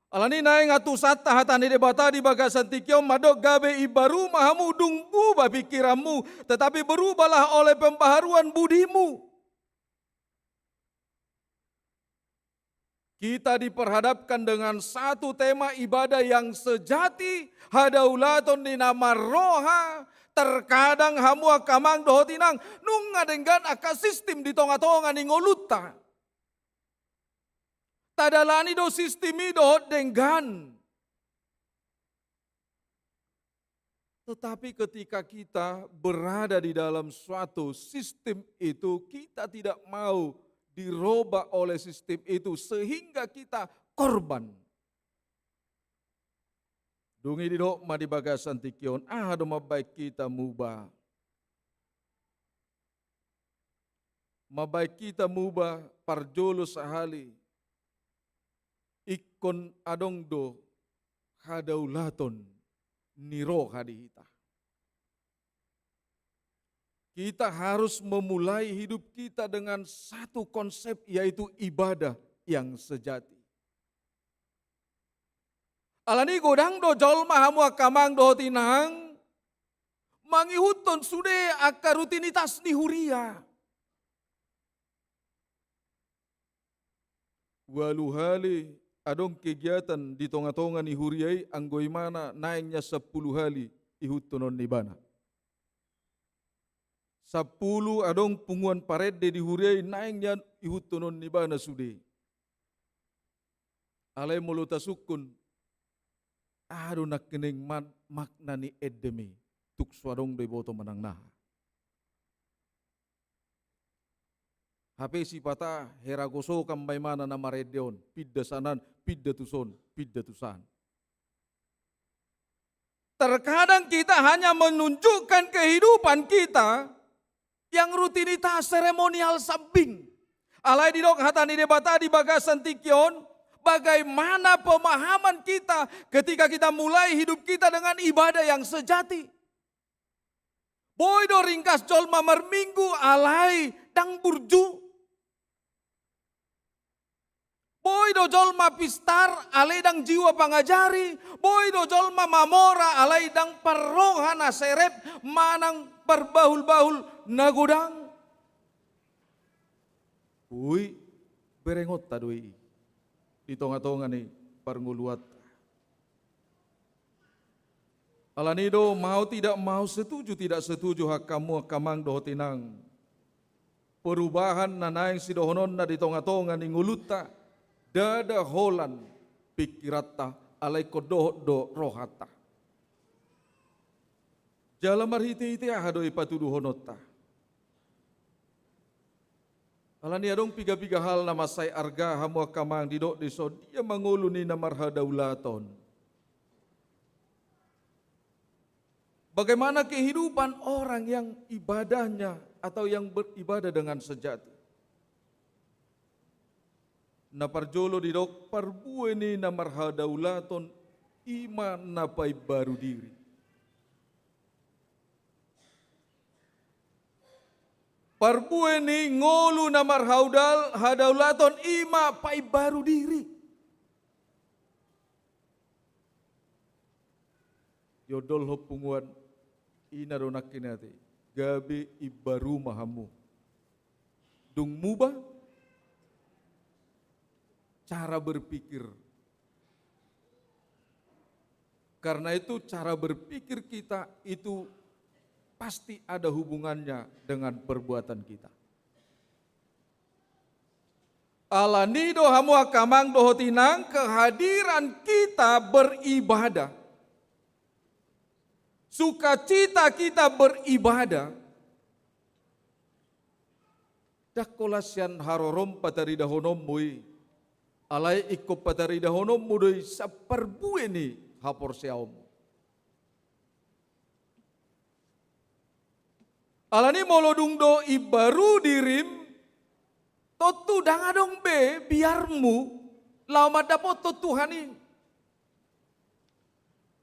Alani i naeng antusanta hata ni Debata di bagasan tingki on mandok, gabe imbaru ma hamu dung buba pingkiranmu, tetapi berubahlah oleh pembaharuan budimu. Kita diperhadapkan dengan satu tema ibadah yang sejati, hadaulaton ni na marroha. Terkadang hamu angka amang dohot inang, nunga denggan angka sistim di tongatonga ni ngolunta. Tadalani do sistim i dohot denggan. Tetapi ketika kita berada di dalam suatu sistem itu, kita tidak mau dirobah oleh sistem itu, sehingga kita korban. Dung i didok ma di bagasan tingki on, aha do mambahen hita muba? Mambahen hita muba, parjolo sahali, ingkon adong do hadaulaton ni roha di hita. Kita harus memulai hidup kita dengan satu konsep, yaitu ibadah yang sejati. Alani i godang do jolma, hamu angka amang dohot inang, mangihuthon sude angka rutinitas ni huria. Ualu hali adong kegiatan di tongatonga ni huria i, anggo imana naeng nian sampulu hali, ihuthonon ni ibana. Sampulu adong punguan parende di huria i naeng nian ihuthonon ni ibana sude. Alai molo tasungkun, aha do nangkining man-, makna ni endemi, tung so adong do iboto manang naha. Hape sipata hera gosokan ma imana na marende on, pinda sanan, pinda tuson, pinda tusan. Terkadang kita hanya menunjukkan kehidupan kita yang rutinitas seremonial sambing. Alai didok hata ni Debata di bagasan tingki on, bagaimana pemahaman kita ketika kita mulai hidup kita dengan ibadah yang sejati. Boi do ringgas jolma marminggu alai ndang burju. Boi do jolma pistar alai ndang jiwa pangajari. Boi do jolma mamora alai ndang parroha na serep manang parbahulbahul na godang. Ui, berengonta do i di tongatonga ni parngoluanta. Alani do, mau tidak mau, setuju tidak setuju, hamu angka amang dohot inang, perubahan na naeng sidohononna di tongatonga ni ngolunta, ndada holan pingkiranta, alai ingkon dohot do rohanta. Jala marhitehite aha do i patuduhononta? Alani adong pigapiga hal na mansai arga, hamu angka amang, didok dison dia mangolu ni na marhadaulaton. Bagaimana kehidupan orang yang ibadahnya atau yang beribadah dengan sejati? Na parjolo didok, parbue ni na marhadaulaton i ma na paimbaru diri. Parbue ni ngolu na marhaudal-, hadaulaton i ma paimbaru diri. Diondolhon punguan i na do nangkin ate, gabe imbaru ma hamu. Dung muba cara berpikir. Karena itu, cara berpikir kita itu pasti ada hubungannya dengan perbuatan kita. Alani do, hamu angka amang dohot inang, kehadiran kita beribadah, sukacita kita beribadah, ndang holan sian harorom pataridahononmu i, alai ingkon pataridahononmu do i sian parbue ni haporseaonmu. Alani molo dung do imbaru dirim, tontu ndang adong be biarmu laho mandapothon Tuhan i.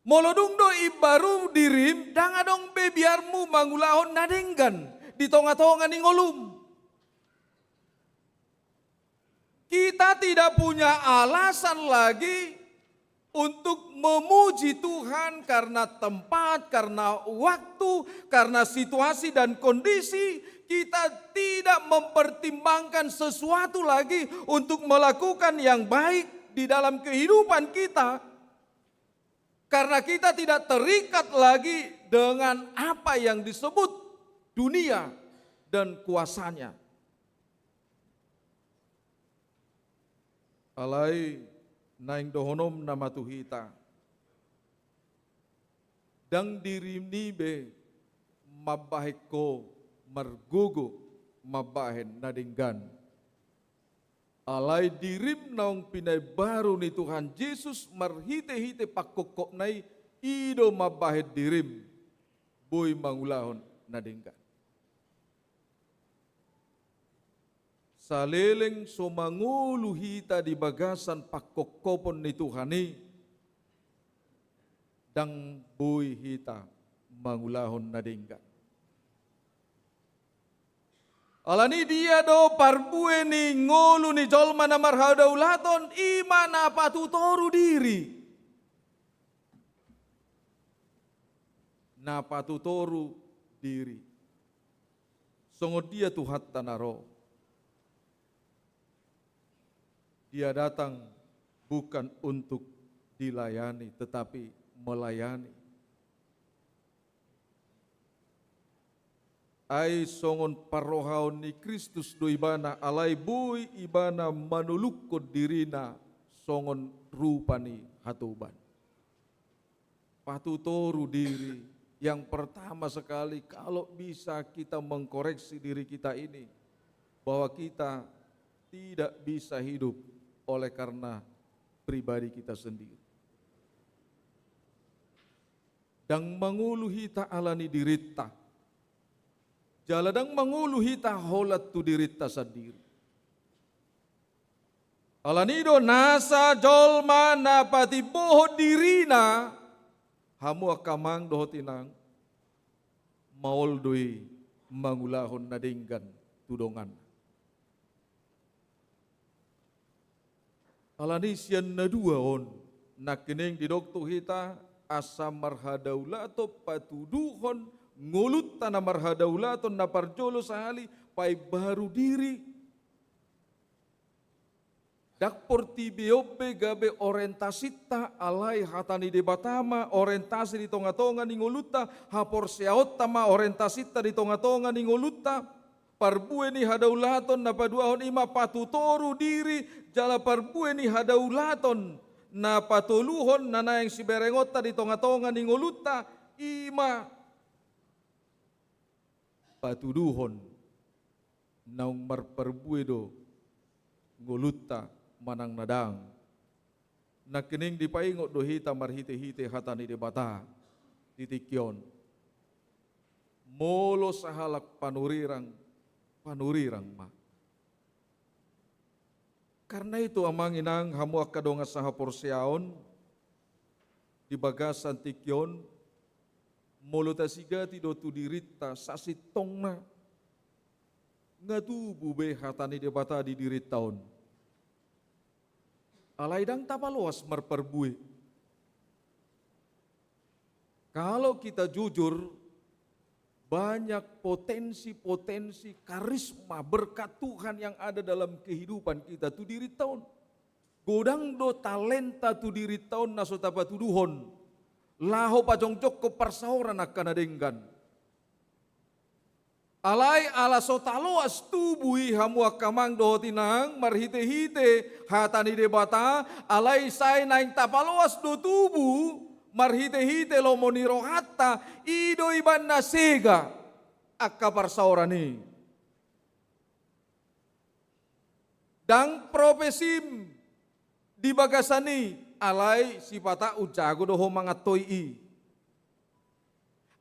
Molo dung do imbaru dirim, ndang adong be biarmu mangulahon na denggan di tongatonga ni ngolum. Kita tidak punya alasan lagi untuk memuji Tuhan karena tempat, karena waktu, karena situasi dan kondisi. Kita tidak mempertimbangkan sesuatu lagi untuk melakukan yang baik di dalam kehidupan kita. Karena kita tidak terikat lagi dengan apa yang disebut dunia dan kuasanya. Alai naeng dohonon nama tu hita, ndang dirim i be mambahen ho margogo mambahen na denggan. Alai dirim naung pinaimbaru ni Tuhan Jesus marhitehite pangkophopna i, i do mambahen dirim boi mangulahon na denggan. Saleleng so mangolu hita di bagasan pangkophophon ni Tuhan i, ndang boi hita mangulahon na denggan. Alani dia do parbue ni ngolu ni jolma na marhadaulaton, i ma na patutoru diri. Na patutoru diri. Songon dia Tuhanta na ro. Dia datang bukan untuk dilayani, tetapi melayani. Ai songon parrohaon ni Kristus do ibana, alai boi ibana manolukhon dirina songon rupa ni hatoban. Patutoru diri. Yang pertama sekali, kalau bisa kita mengkoreksi diri kita ini, bahwa kita tidak bisa hidup oleh karena pribadi kita sendiri. Ndang mangolu hita ala ni dirinta. Jala ndang mangolu hita holan tu dirinta sandiri. Ala ni do nasa jolma na patimbohon dirina, hamu angka amang dohot inang, maol do i mangulahon na denggan tu donganna. Ala ni sian na dua on, nangkining didok tu hita, asa marhadaulaton patuduhon ngolunta na marhadaulaton, na parjolo sahali paimbaru diri. Ndang portibi on be gabe orientasinta, alai hata ni Debata ma orientasi di tongatonga ni ngolunta, haporseaonta ma orientasinta di tongatonga ni ngolunta. Parbue ni hadaulaton na paduahon i ma patutoru diri, jala parbue ni hadaulaton na patoluhon na naeng siberengonta di tongatonga ni ngolunta, i ma patuduhon naung marparbue do ngolunta manang na ndang. Nangkining dipaingot do hita marhitehite hata ni Debata di tingki on. Molo sahalak panurirang, panurirang ma. Karna itu amang inang, hamu angka dongan sahaporseaon, di bagasan tingki on, molo tasigati do tu dirinta sasintongna, nga tubu be hata ni Debata di dirinta on. Alai ndang tapaloas marparbue. Kalau kita jujur, banyak potensi-potensi karisma berkat Tuhan yang ada dalam kehidupan kita tu dirinta on. Godang do talenta tu dirinta on na so tapatuduhon laho pajongjongkon parsaoran angka na denggan. Alai ala so taloas tubu i hamu angka amang dohot inang marhitehite hata ni Debata, alai sai naeng tapaloas do tubu marhitehite lomo ni rohanta, i do ibaen na sega angka parsaoran i. Ndang profesim di bagasan i, alai sipata umjago do ho mangantoi i.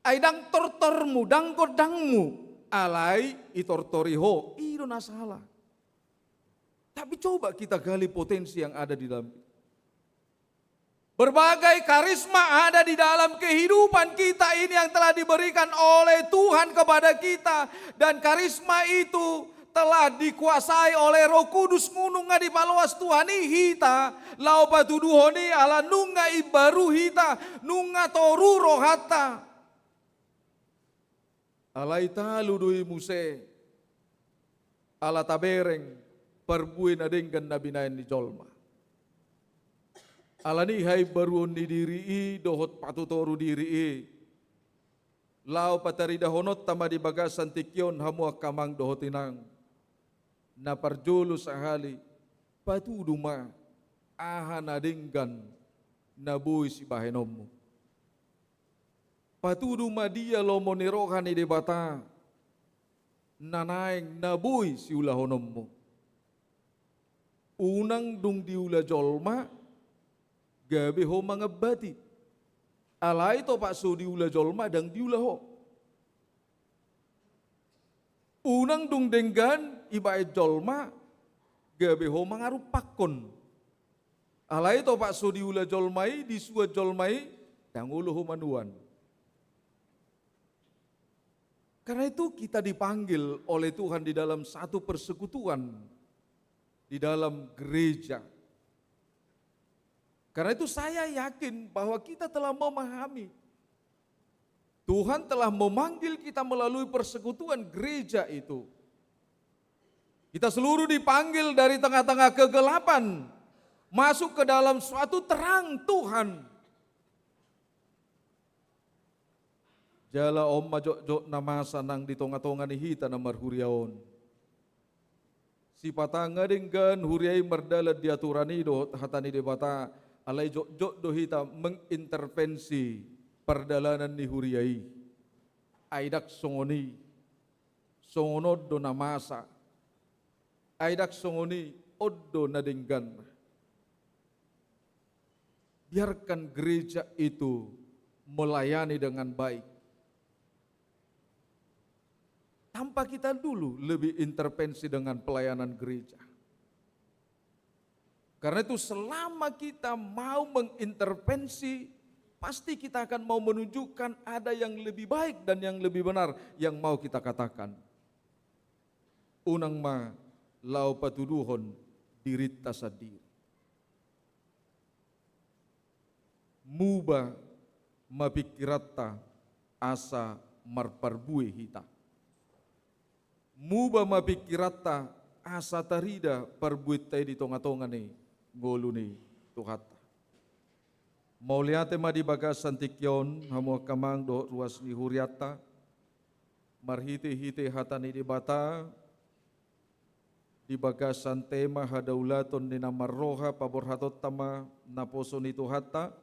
Ai ndang tortormu, ndang gondangmu, alai itortori ho, i do na sala. Tapi coba kita gali potensi yang ada di dalam. Berbagai karisma ada di dalam kehidupan kita ini yang telah diberikan oleh Tuhan kepada kita. Dan karisma itu telah dikuasai oleh Roh Kudus, nunga dipaloas Tuhan i hita laho patuduhon i, ala nunga imbaru hita, nunga toru rohanta. Alai talu do i muse, ala tabereng parbue na denggan na binahen ni jolma. Ala ni haimbaruon ni diri i dohot patutoru diri i, laho pataridahononta ma di bagasan tingki on hamu angka amang dohot inang. Na parjolo sahali, patudu ma aha na denggan na boi sibahenonmu. Patudu ma dia lomo ni roha ni Debata na naeng na boi siulahononmu. Unang dung diula jolma gabe ho mangambati. Alai topak so diula jolma ndang diula ho. Unang dung denggan ibaen jolma gabe ho mangarumpakkon. Alai topak so diula jolma i, disuan jolma i, ndang olo ho manuan. Karena itu kita dipanggil oleh Tuhan di dalam satu persekutuan, di dalam gereja. Karena itu saya yakin bahwa kita telah memahami Tuhan telah memanggil kita melalui persekutuan gereja itu. Kita seluruh dipanggil dari tengah-tengah kegelapan masuk ke dalam suatu terang Tuhan. Jala on ma jotjot na masa nang di tongatonga ni hita na marhuria on. Sipata nga denggan huria i mardalan di aturan i dohot hata ni Debata, alai jotjot do hita mengintervensi pardalanan ni huria i. Ai ndang songon i, songon on do na masa. Ai ndang songon i, on do na denggan. Biarkan gereja itu melayani dengan baik. Tanpa kita dulu lebih intervensi dengan pelayanan gereja. Karena itu, selama kita mau mengintervensi, pasti kita akan mau menunjukkan ada yang lebih baik dan yang lebih benar yang mau kita katakan. Unang ma laho patuduhon dirinta sandiri. Muba ma pingkiranta asa marparbue hita. Muba ma pingkiranta asa tarida parbuenta i di tongatonga ni ngolu ni Tuhanta. Mauliate ma di bagasan tingki on, hamu angka amang dohot ruas ni hurianta, marhitehite hata ni Debata, di bagasan tema hadaulaton ni na marroha paborhatonta ma naposo ni Tuhanta,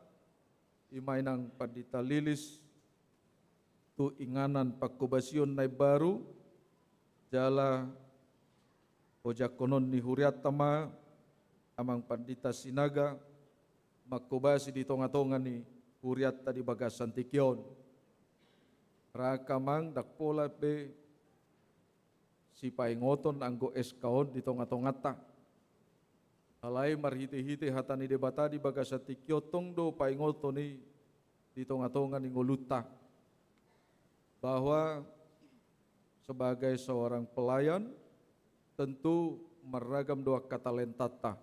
i ma inang Pandita Lilis, tu inganan pangkobasion na imbaru, jala ojakkonon ni hurianta ma amang Pandita Sinaga, mangkobasi di tongatonga ni hurianta di bagasan tingki on. Ra angka amang, ndang pola be sipaingoton anggo S K on di tongatonganta. Alai marhitehite hata ni Debata di bagasan tingki on, tong do paingoton i di tongatonga ni ngolunta, bahwa sebagai seorang pelayan, tentu marragam do angka talentanta.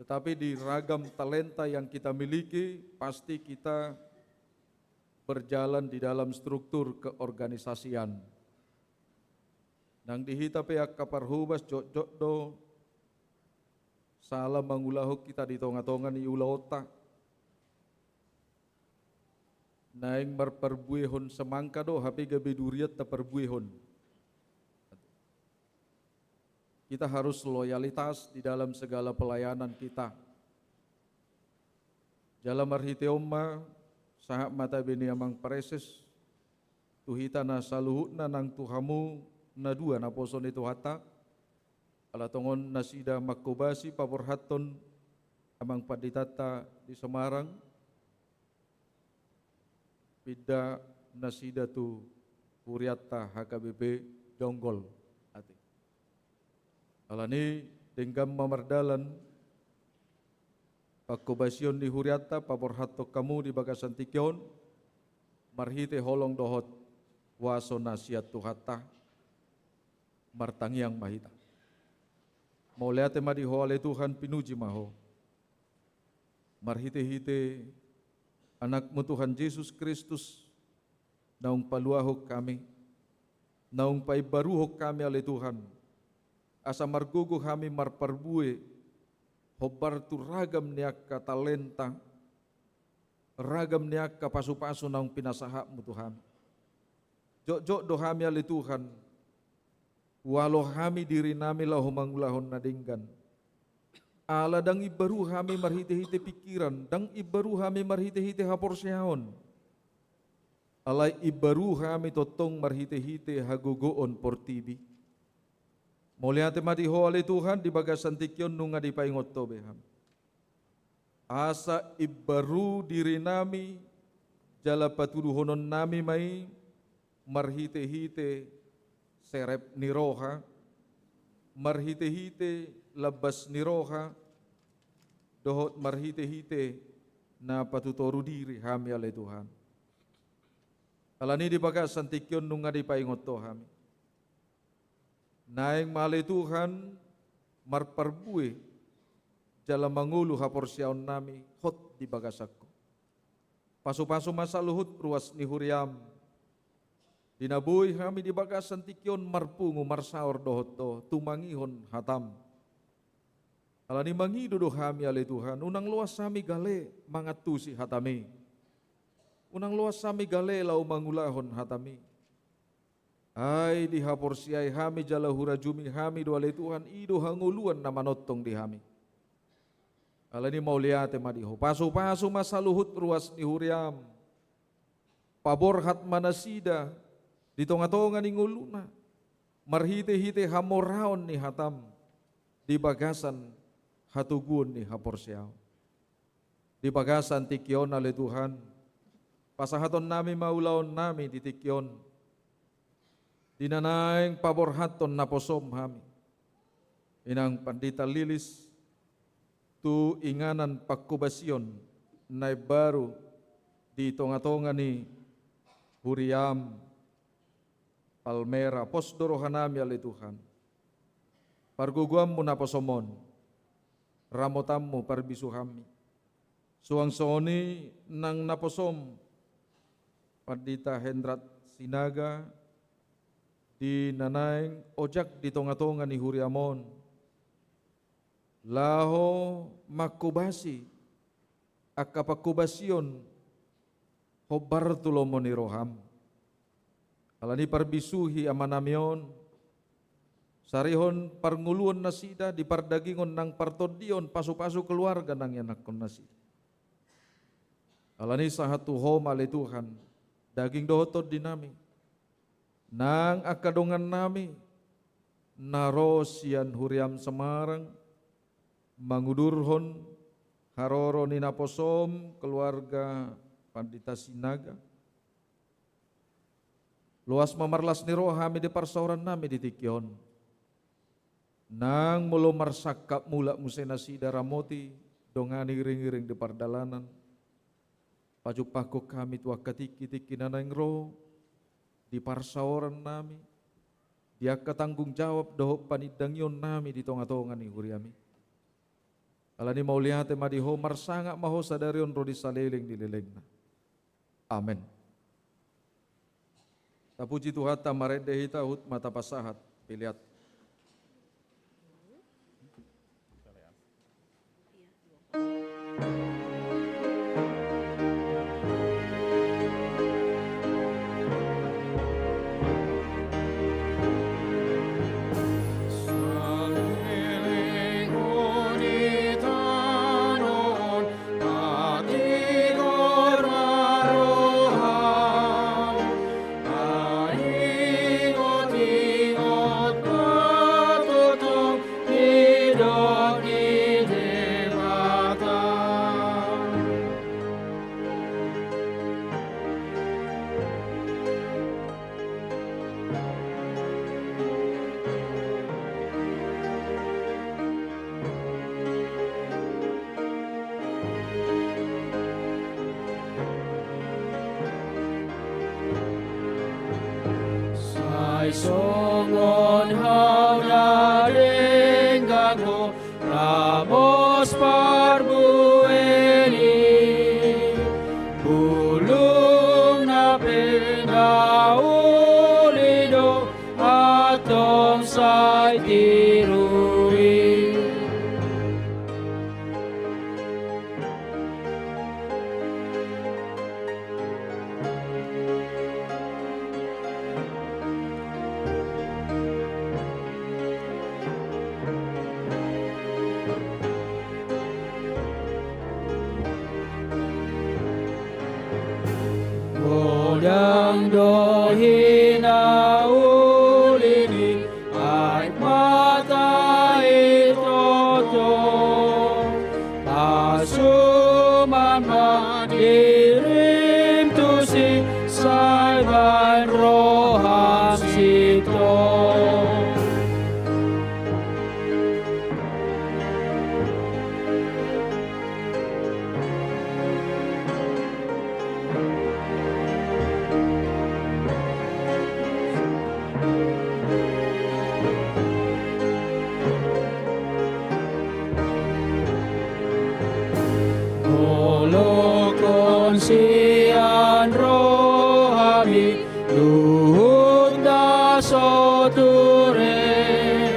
Tetapi di ragam talenta yang kita miliki, pasti kita berjalan di dalam struktur keorganisasian. Nang di hita pe angka parhobas, jotjot do sala mangulahon hita di tongatonga ni ulaonta. Naeng marparbuehon semangka do, hape gabe durian taparbuehon. Kita harus loyalitas di dalam segala pelayanan kita. Jala marhite on ma, sahat ma tabe ni amang praeses tu hita na saluhutna nang tu hamu na dua naposo ni Tuhanta, ala tongon nasida mangkobasi paborhathon amang panditanta di Semarang, pinda nasida tu hurianta H K B P Jonggol. Ate. Alani denggan ma mardalan pangkobasion ni hurianta paborhathon hamu di bagasan tingki on, marhite holong dohot huaso na sian Tuhanta, martangiang ma hita. Mauliate ma di Ho ale Tuhan, pinuji ma Ho. Marhitehite Anakmu Tuhan Jesus Kristus, naung paluahon hami, naung paimbaruhon hami ale Tuhan, asa margogo hami marparbue hombar tu ragam ni angka talenta, ragam ni angka pasupasu naung pinasahatmu tu hami. Jotjot do hami ale Tuhan, hualo hami dirinami laho mangulahon na denggan. Ala ndang imbaru hami marhitehite pingkiran, ndang imbaru hami marhitehite haporseaon. Alai imbaru hami tongtong marhitehite hagogoon portibi. Mauliate ma di Ho ale Tuhan, di bagasan tingki on nunga dipaingot Ho be hami. Asa imbaru dirinami jala patuduhononnami ma i marhitehite serep ni roha, marhitehite lambas ni roha, dohot marhitehite na patutoru diri hami ale Tuhan. Alani di bagasan tingki on nunga dipaingot Ho hami. Naeng ma ale Tuhan marparbue jala mangolu haporseaonnami hot di bagasan Ho. Pasupasu ma saluhut ruas ni huriam, di na boi hami di bagasan tingki on marpungu marsaor dohot Ho tumangihon hatam. Alani mangido do hami ale Tuhan, unang loas hami gale mangantusi hatami. Unang loas hami gale laho mangulahon hataMi. Ai dihaporseai hami jala hurajumi hami do ale Tuhan, i do hangoluan na manongtong di hami. Alani mauliate ma di Ho, pasupasu ma saluhut ruas ni huriaM. Paborhat ma nasida di tongatonga ni ngoluna, marhitehite hamoraon ni hataM di bagasan hatoguon ni haporseaon. Di bagasan tingki on ale Tuhan, pasahatonnami ma ulaonnami di tingki on, di na naeng paborhathon naposoM hami, Inang Pandita Lilis, tu inganan pangkobasion na imbaru di tongatonga ni huriaM Palmera. Pos do rohanami ale Tuhan, pargogoanMu naposoM on, ramotanMu parbisuhanmi. Suang songon i nang naposoM Pandita Hendrat Sinaga, di na naeng ojak di tongatonga ni huriaM on, laho mangkobasi angka pangkobasion hombar tu lomo ni rohaM. Alani parbisuhi amanami on, sarihon parngoluon nasida, di pardagingon nang partondion, pasupasu keluarga nang ianakhon nasida. Alani sahat tu Ho ma ale Tuhan, daging dohot tondinami, nang angka dongannami na ro sian huriaM Semarang, mangudurhon haroro ni naposoM keluarga Pandita Sinaga. Loas ma marlas ni roha hami di parsaorannami di tingki on. Nang molo marsangkap mulak muse nasida, ramoti, dongani iring-iring di pardalanan. Pajumpangkon hami tu angka tingki-tingki na naeng ro di parsaorannami, di angka tanggung jawab dohot panindangionnami di tongatonga ni huriaMi. Alani mauliate ma di Ho, marsangap ma Ho sadari on ro di saleleng ni lelengna. Amen. Tapuji Tuhanta, marende hita, huhut ma tapasahat pelean. Sai songon hau na denggan do ramos parbueni, bulungna pe na uli do antong sai tiru i. Godang do hinauli ni aek mata i toto, pasuman ma dirim tusi, sai baen roham sintong. Molo hon sian rohami luhut na so ture,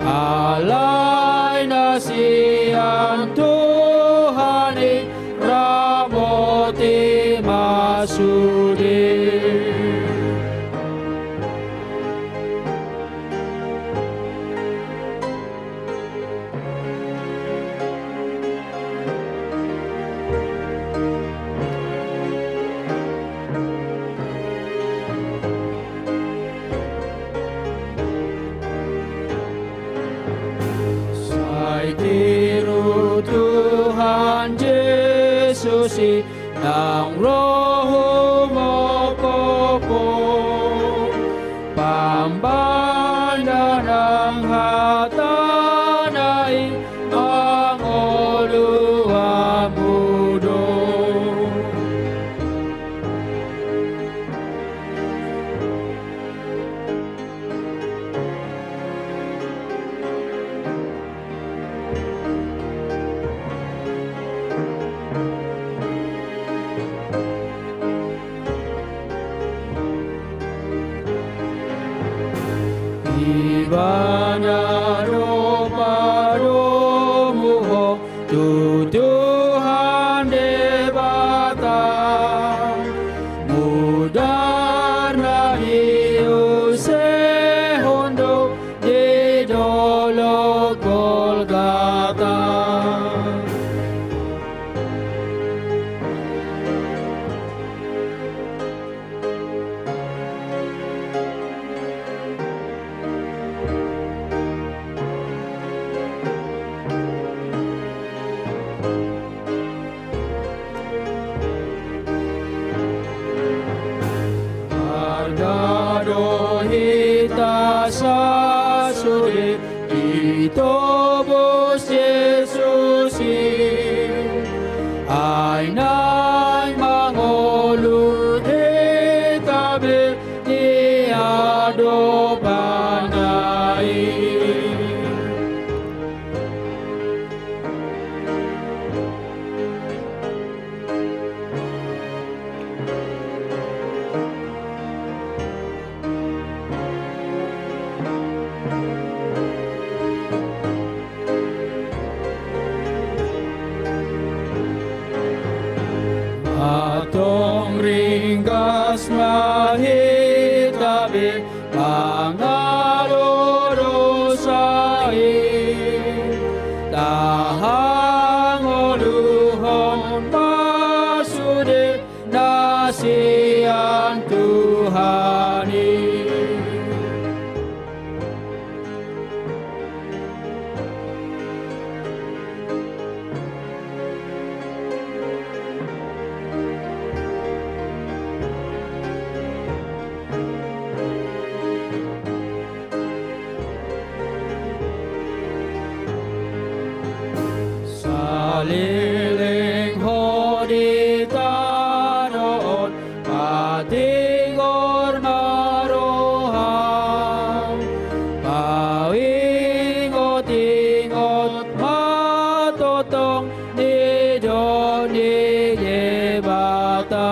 alai na sian Tuhan i, ramoti ma Tiru Tuhan Jesus i, nang ro humongkop Ho. Pambahen nang hatana i, mangolu hamu do. Ibana do padomuhon tu Tuhan Debata, mudarna diusehon do di dolok Golgata. Marga do hita sasude ditobus Jesus i, ai naeng mangolu hita be di adopanna i. Antong ringgas ma hita be mangalo dosa i, tahangoluhon ma sude na sian Tuhan i. Saleleng ho di tano on, patigor ma roham, paingotingot ma tongtong didok ni Debata.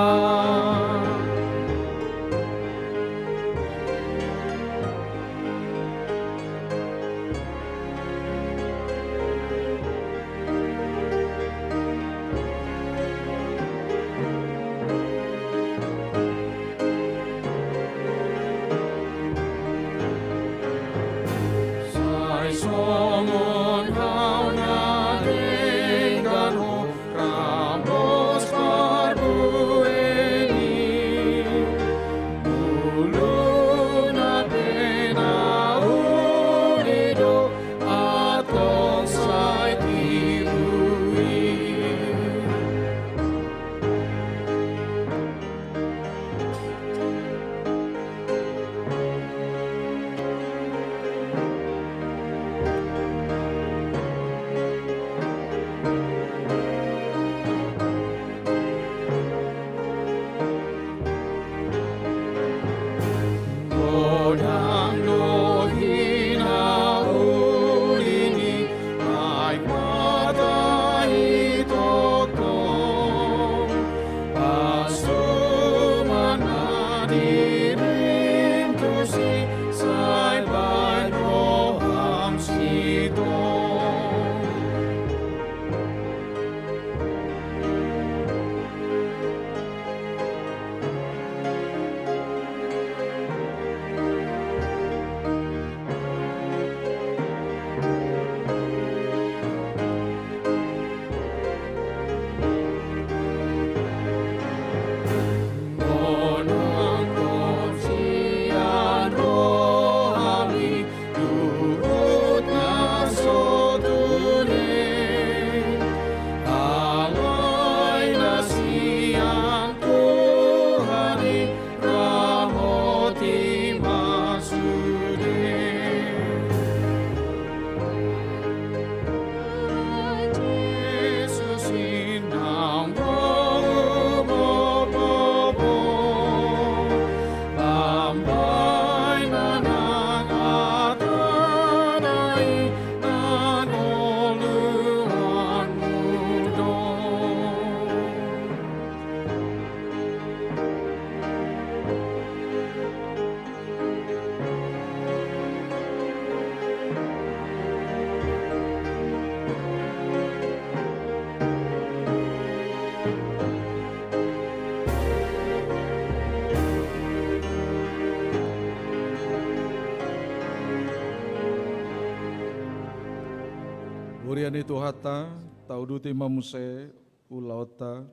Huria ni Tuhanta, tauduti ma muse ulaonta,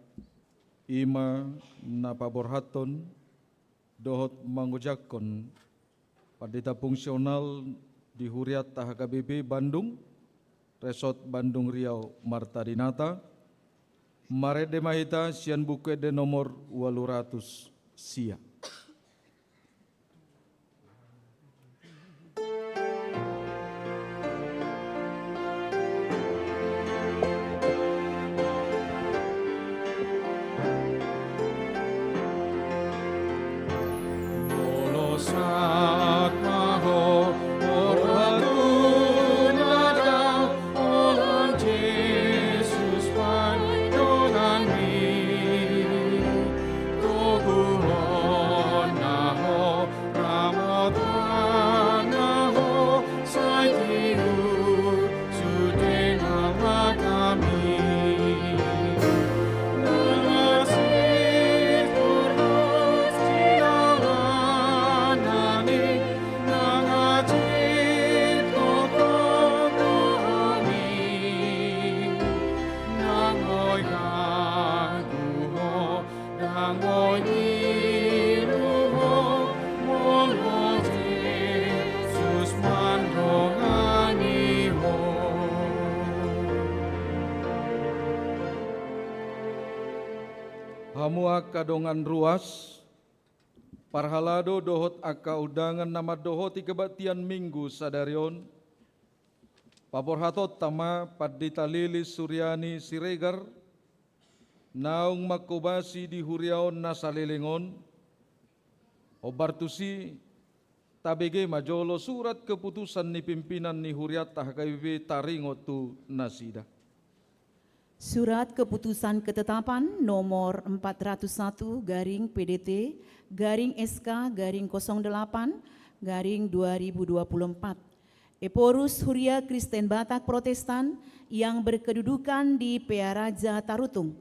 i ma na paborhathon dohot mangojakhon pandita fungsional di hurianta H K B P Bandung, Resort Bandung Riau Marta Dinata. Marende ma hita sian Buku Ende nomor ualu ratus sia. Hamu angka dongan ruas, parhalado dohot angka undangan na mandohoti kebaktian Minggu sadari on, paborhatonta ma Pandita Lilis Suryani Siregar, naung manghobasi di huria on na saleleng on. Hombar tusi, tabege ma jolo surat keputusan ni pimpinan ni hurianta H K B P taringot tu nasida. Surat Keputusan Ketetapan nomor empat ratus satu garing P D T garing S K garing kosong delapan garing dua ribu dua puluh empat. Ephorus Huria Kristen Batak Protestan yang berkedudukan di Pearaja Tarutung,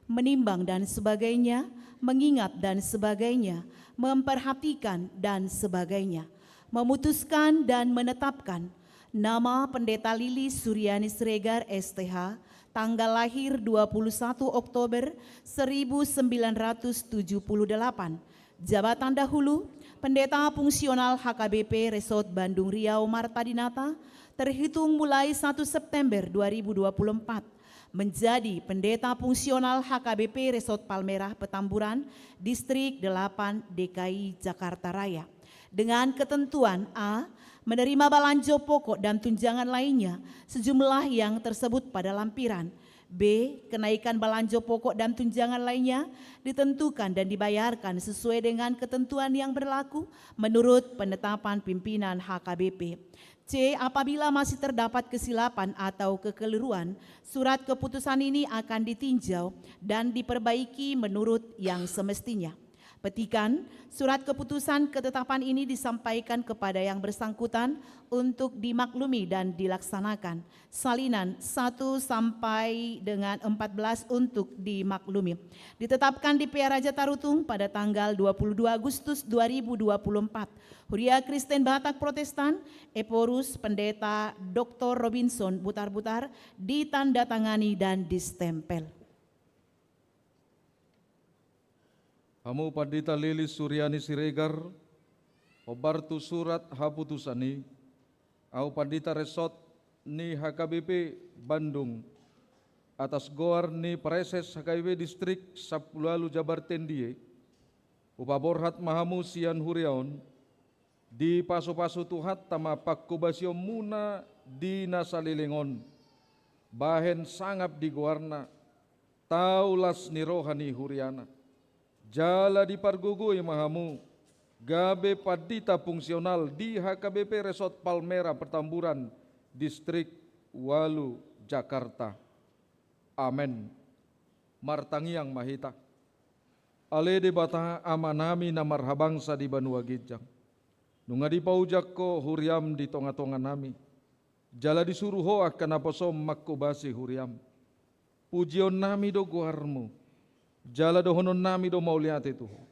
menimbang dan sebagainya, mengingat dan sebagainya, memperhatikan dan sebagainya, memutuskan dan menetapkan nama Pendeta Lilis Suryani Siregar, S T H, tanggal lahir dua puluh satu Oktober seribu sembilan ratus tujuh puluh delapan, jabatan dahulu, Pendeta Fungsional H K B P Resort Bandung Riau Marta Dinata, terhitung mulai satu September dua ribu dua puluh empat, menjadi Pendeta Fungsional H K B P Resort Palmerah Petamburan, Distrik delapan D K I Jakarta Raya. Dengan ketentuan: A, menerima balanjo pokok dan tunjangan lainnya sejumlah yang tersebut pada lampiran. B, kenaikan balanjo pokok dan tunjangan lainnya ditentukan dan dibayarkan sesuai dengan ketentuan yang berlaku menurut penetapan pimpinan H K B P. C, apabila masih terdapat kesilapan atau kekeliruan, surat keputusan ini akan ditinjau dan diperbaiki menurut yang semestinya. Petikan, surat keputusan ketetapan ini disampaikan kepada yang bersangkutan untuk dimaklumi dan dilaksanakan. Salinan satu sampai dengan empat belas untuk dimaklumi. Ditetapkan di Pearaja Tarutung pada tanggal dua puluh dua Agustus dua ribu dua puluh empat. Huria Kristen Batak Protestan, Ephorus Pendeta Doktor Robinson Butarbutar, ditandatangani dan distempel. Hamu Pandita Lilis Suryani Siregar, hombar tu surat haputusan i, ahu Pandita Resort ni H K B P Bandung, atas goar ni Praeses H K B P Distrik sampulu ualu Jabar Tendiye, hupaborhat ma hamu sian huria on, dipasupasu Tuhanta ma panghobasionmuna di na saleleng on, bahen sangap di goarna, tau las ni roha ni huriana. Jala dipargogoi ma hamu gabe pandita fungsional di H K B P Resort Palmerah Petamburan, Distrik ualu Jakarta. Amen. Martangiang ma hita. Ale Debata Amanami na marhabangsa di banua ginjang, nunga dipaujak Ho huriam di tongatonganami, jala disuru Ho angka naposom manghobasi huriam. Pujionnami do goarmu, jala dohononnami do mauliate tu Ho.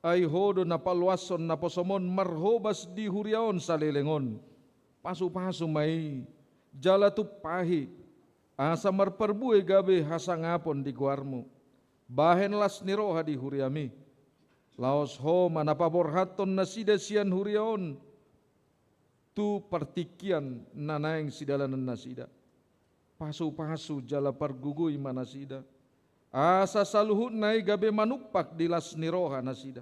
Ai Ho do na paloashon naposom on marhobas di huria on saleleng on. Pasupasu ma i, jala tumpahi, asa marparbue gabe hasangapon di goarmu. Bahen las ni roha di huriami, laos Ho ma na paborhathon nasida sian huria on tu partingkian na naeng sidalanan nasida. Pasupasu jala pargogoi ma nasida, asa saluhutna i gabe manumpak di las ni roha nasida.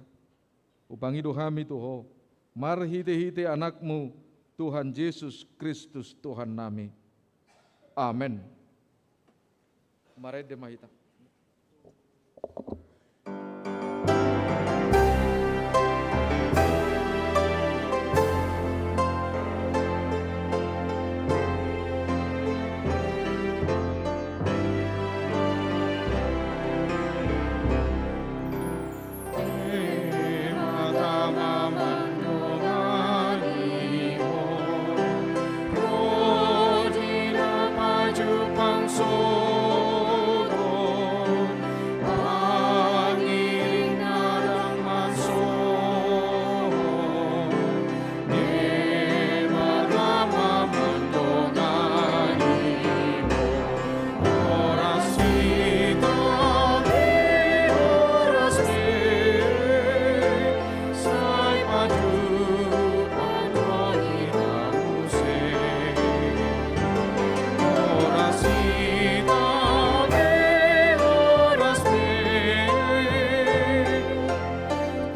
Hupangido hami tu Ho, marhitehite Anakmu, Tuhan Jesus Kristus Tuhannami. Amen. Marende ma hita.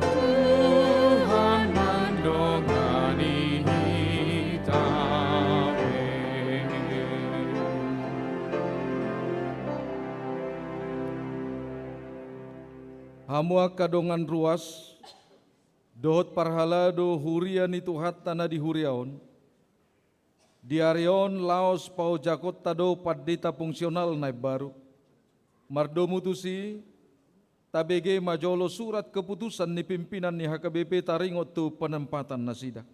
Tuhan mandongani hita be. Hamu angka dongan ruas dohot parhalado huria ni Tuhanta na di huria on, di ari on laos paojakonta do pandita fungsional na imbaru. Mardomu tusi, tabege ma jolo surat keputusan ni pimpinan ni H K B P taringot tu penempatan nasida.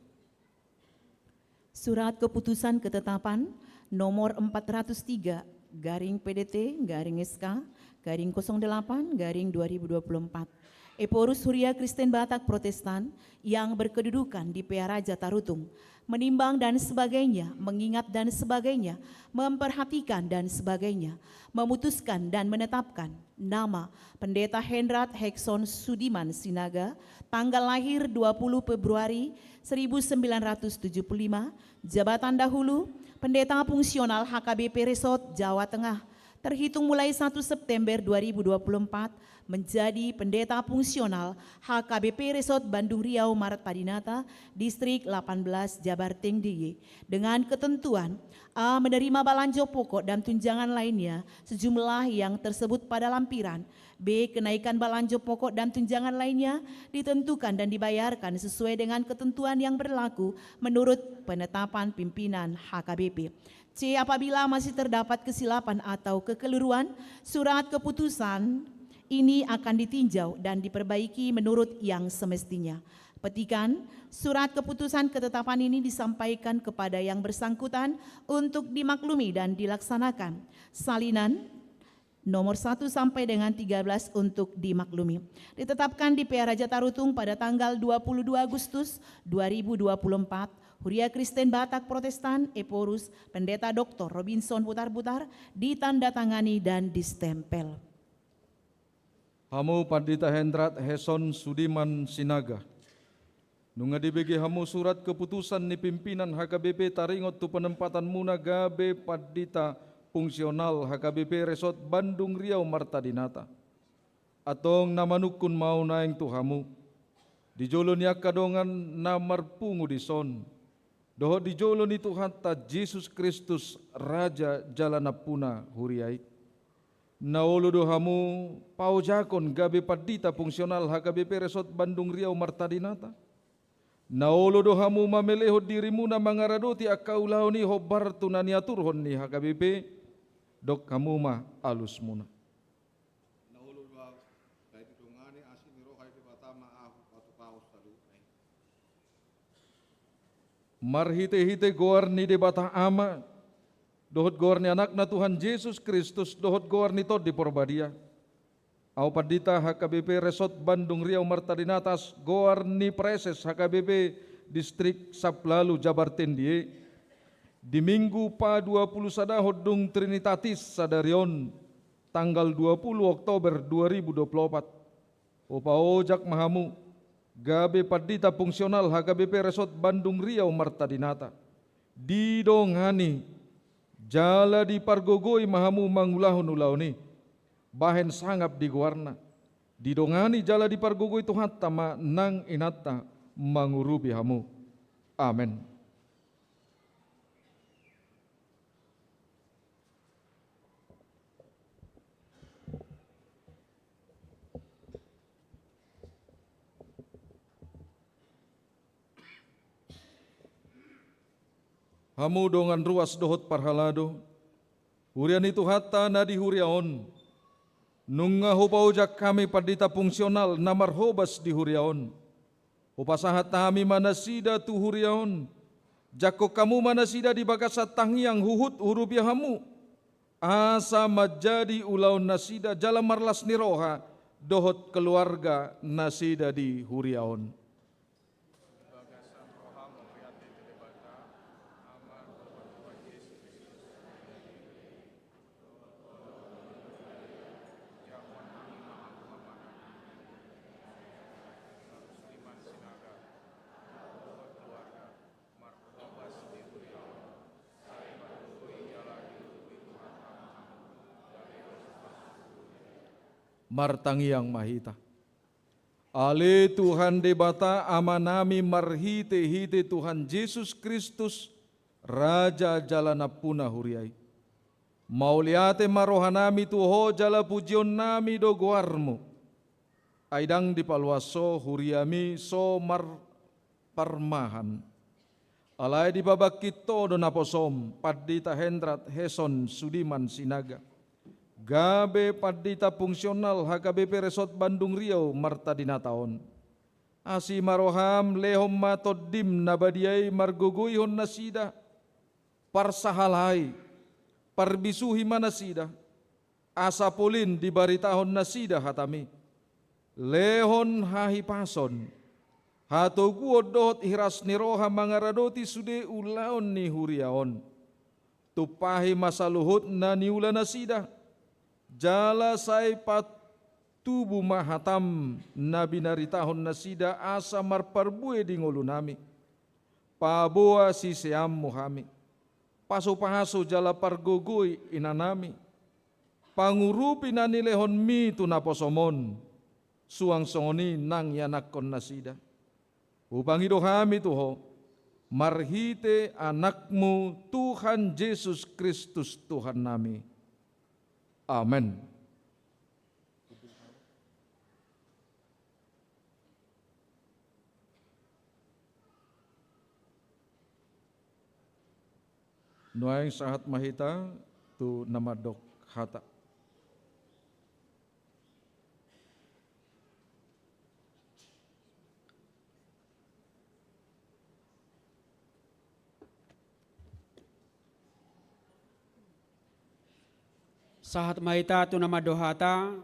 Surat keputusan ketetapan nomor empat ratus tiga garing P D T garing S K garing kosong delapan garing dua ribu dua puluh empat. Ephorus Huria Kristen Batak Protestan yang berkedudukan di Pearaja Tarutung, menimbang dan sebagainya, mengingat dan sebagainya, memperhatikan dan sebagainya, memutuskan dan menetapkan nama Pendeta Hendrat Hekson Sudiman Sinaga, tanggal lahir dua puluh Februari seribu sembilan ratus tujuh puluh lima, jabatan dahulu, Pendeta Fungsional H K B P Resort Jawa Tengah, terhitung mulai satu September dua ribu dua puluh empat, menjadi Pendeta Fungsional H K B P Resort Bandung Riau Marta Dinata, Distrik delapan belas Jabar Tengdiye, dengan ketentuan: A, menerima balanjo pokok dan tunjangan lainnya sejumlah yang tersebut pada lampiran. B, kenaikan balanjo pokok dan tunjangan lainnya ditentukan dan dibayarkan sesuai dengan ketentuan yang berlaku menurut penetapan pimpinan H K B P. C, apabila masih terdapat kesilapan atau kekeliruan, surat keputusan ini akan ditinjau dan diperbaiki menurut yang semestinya. Petikan, surat keputusan ketetapan ini disampaikan kepada yang bersangkutan untuk dimaklumi dan dilaksanakan. Salinan nomor satu sampai dengan tiga belas untuk dimaklumi. Ditetapkan di Pearaja Tarutung pada tanggal dua puluh dua Agustus dua ribu dua puluh empat, Huria Kristen Batak Protestan, Ephorus, Pendeta Doktor Robinson Butarbutar, ditandatangani dan distempel. Hamu Pandita Hendrat Hekson Sudiman Sinaga, nunga dibege hamu surat keputusan ni pimpinan H K B P taringot tu penempatanmuna gabe Pandita Fungsional H K B P Resort Bandung Riau Marta Dinata. Antong na manungkun ma ahu naeng tu hamu, di jolo ni angka dongan na marpungu dison, dohot di jolo ni Tuhanta Jesus Kristus, Raja jala Nampuna huria i, na olo do hamu paojakon gabe Pandita Fungsional H K B P Resort Bandung Riau Marta Dinata? Na olo do hamu mamelehon dirimuna mangaradoti angka ulaon i hombar tu na niaturhon ni H K B P dohot hamu ma alusmuna? Na olo do ahu, sai didongani asi ni roha ni Debata ma ahu patupahon saluhutna i. Marhitehite goar ni Debata Ama, dohot goar ni Anakna Tuhan Jesus Kristus, dohot goar ni Tondi Porbadia, ahu Pandita H K B P Resort Bandung Riau Marta Dinata, goar ni Praeses H K B P Distrik Saplalu Jabar Tendie, Di Minggu paduapulusadahon dung Trinitatis sadari on, tanggal dua puluh Oktober dua ribu dua puluh opat, hupaojak ma hamu, gabe pandita fungsional H K B P Resort Bandung Riau Marta Dinata. Didongani jala dipargogoi ma hamu mangulahon ulaon i, bahen sangap di goarna. Didongani jala dipargogoi Tuhanta ma nang inanta mangurupi hamu. Amen. Hamu dongan ruas dohot parhalado, huria ni Tuhanta na di huria on, nunga hupaojak hami pandita fungsional na marhobas di huria on. Hupasahat hami ma nasida tu huria on, jangkon hamu ma nasida di bagasan tangiang huhut hurupi hamu, asa manjadi ulaon nasida jala marlas ni roha dohot keluarga nasida di huria on. Martangiang ma hita. Ale Tuhan Debata Amanami marhitehite Tuhan Jesus Kristus, Raja jala Nampuna huria i. Mauliate ma rohanami tu Ho jala pujionnami do goarmu. Ai ndang dipaluas Ho huriami so marparmahan. Alai dipabangkit Ho do naposom, Pandita Hendrat Heson Sudiman Sinaga, gabe pandita fungsional H K B P Resort Bandung Riau Marta Dinata on. Asi ma roham, lehon ma Tondim na badia i margogoihon nasida, parsahalai, parbisuhi ma nasida, asa polin dibaritahon nasida hatami. Lehon hahipason, hatoguon dohot hiras ni roha mangaradoti sude ulaon ni huria on. Tumpahi ma saluhut na niula nasida, jala sai patubu ma hatam na binaritahon nasida asa marparbue di ngolunami. Paboa siseanmu hami. Pasupasu jala pargogoi inanami. Pangurupi na nilehonmi tu naposom on, suang songon i nang ianakkon nasida. Hupangido hami tu Ho, marhite Anakmu Tuhan Jesus Kristus Tuhannami. Amen. Nuaeng sahat ma hita tu na mandok hata. Sahat ma hita tu na mandok hata.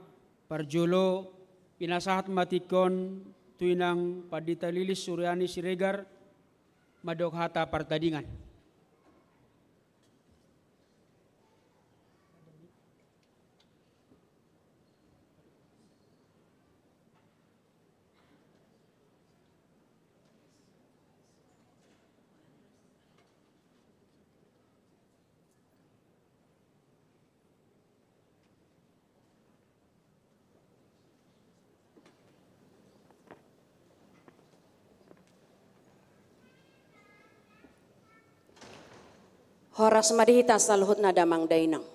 Parjolo, pinasahat ma tingki on tu inang Pandita Lilis Suryani Siregar, mandok hata partadingan. Horas ma di hita saluhutna damang dainang.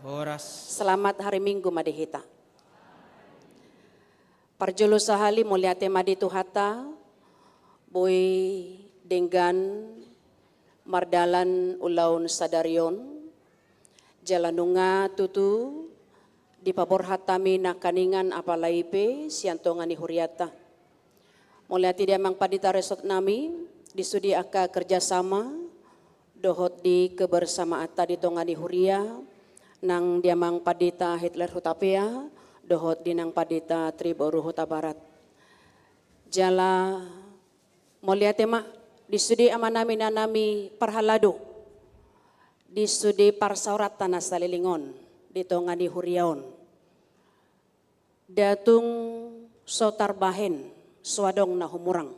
Horas. Selamat hari Minggu ma di hita. Parjolo sahali mauliate ma di Tuhanta, boi denggan mardalan ulaon sadari on, jala nunga tutu dipaborhat hami nangkiningan apala i pe sian tonga ni hurianta. Mauliate di amang pandita resort nami, di sude angka kerjasama, dohot di kebersamaanta di tonga ni huria, nang di amang pandita Hitler Hutapea, dohot di nang pandita Triboru Hutabarat. Jala mauliate ma di sude amanami inanami parhalado, Di sude parsaoranta na saleleng on, di tonga ni huria on. Nda tung so tarbahen, so adong na humurang.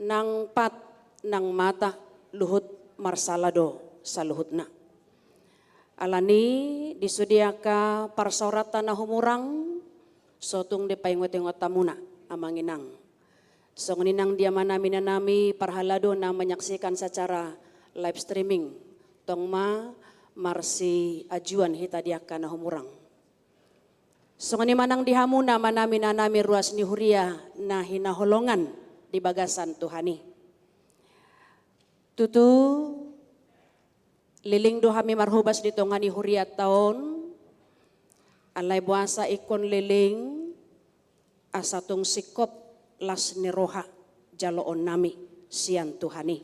Nang pat, nang mata, luhut marsala do saluhutna. Alani, di sude angka parsaoranta na humurang, so tung dipaingot-ingot hamuna, amang inang. Songon i nang di amanami inanami parhalado na menyaksikan secara live streaming, tong ma marsiajuan hita di angka na humurang. Songon i ma nang di hamuna amanami inanami ruas ni huria na hinaholongan di bagasan Tuhan i. Tutu, leleng do hami marhobas di tonga ni hurianta on, alai boasa ingkon leleng, asa tung singkop las ni roha jaloonnami sian Tuhan i.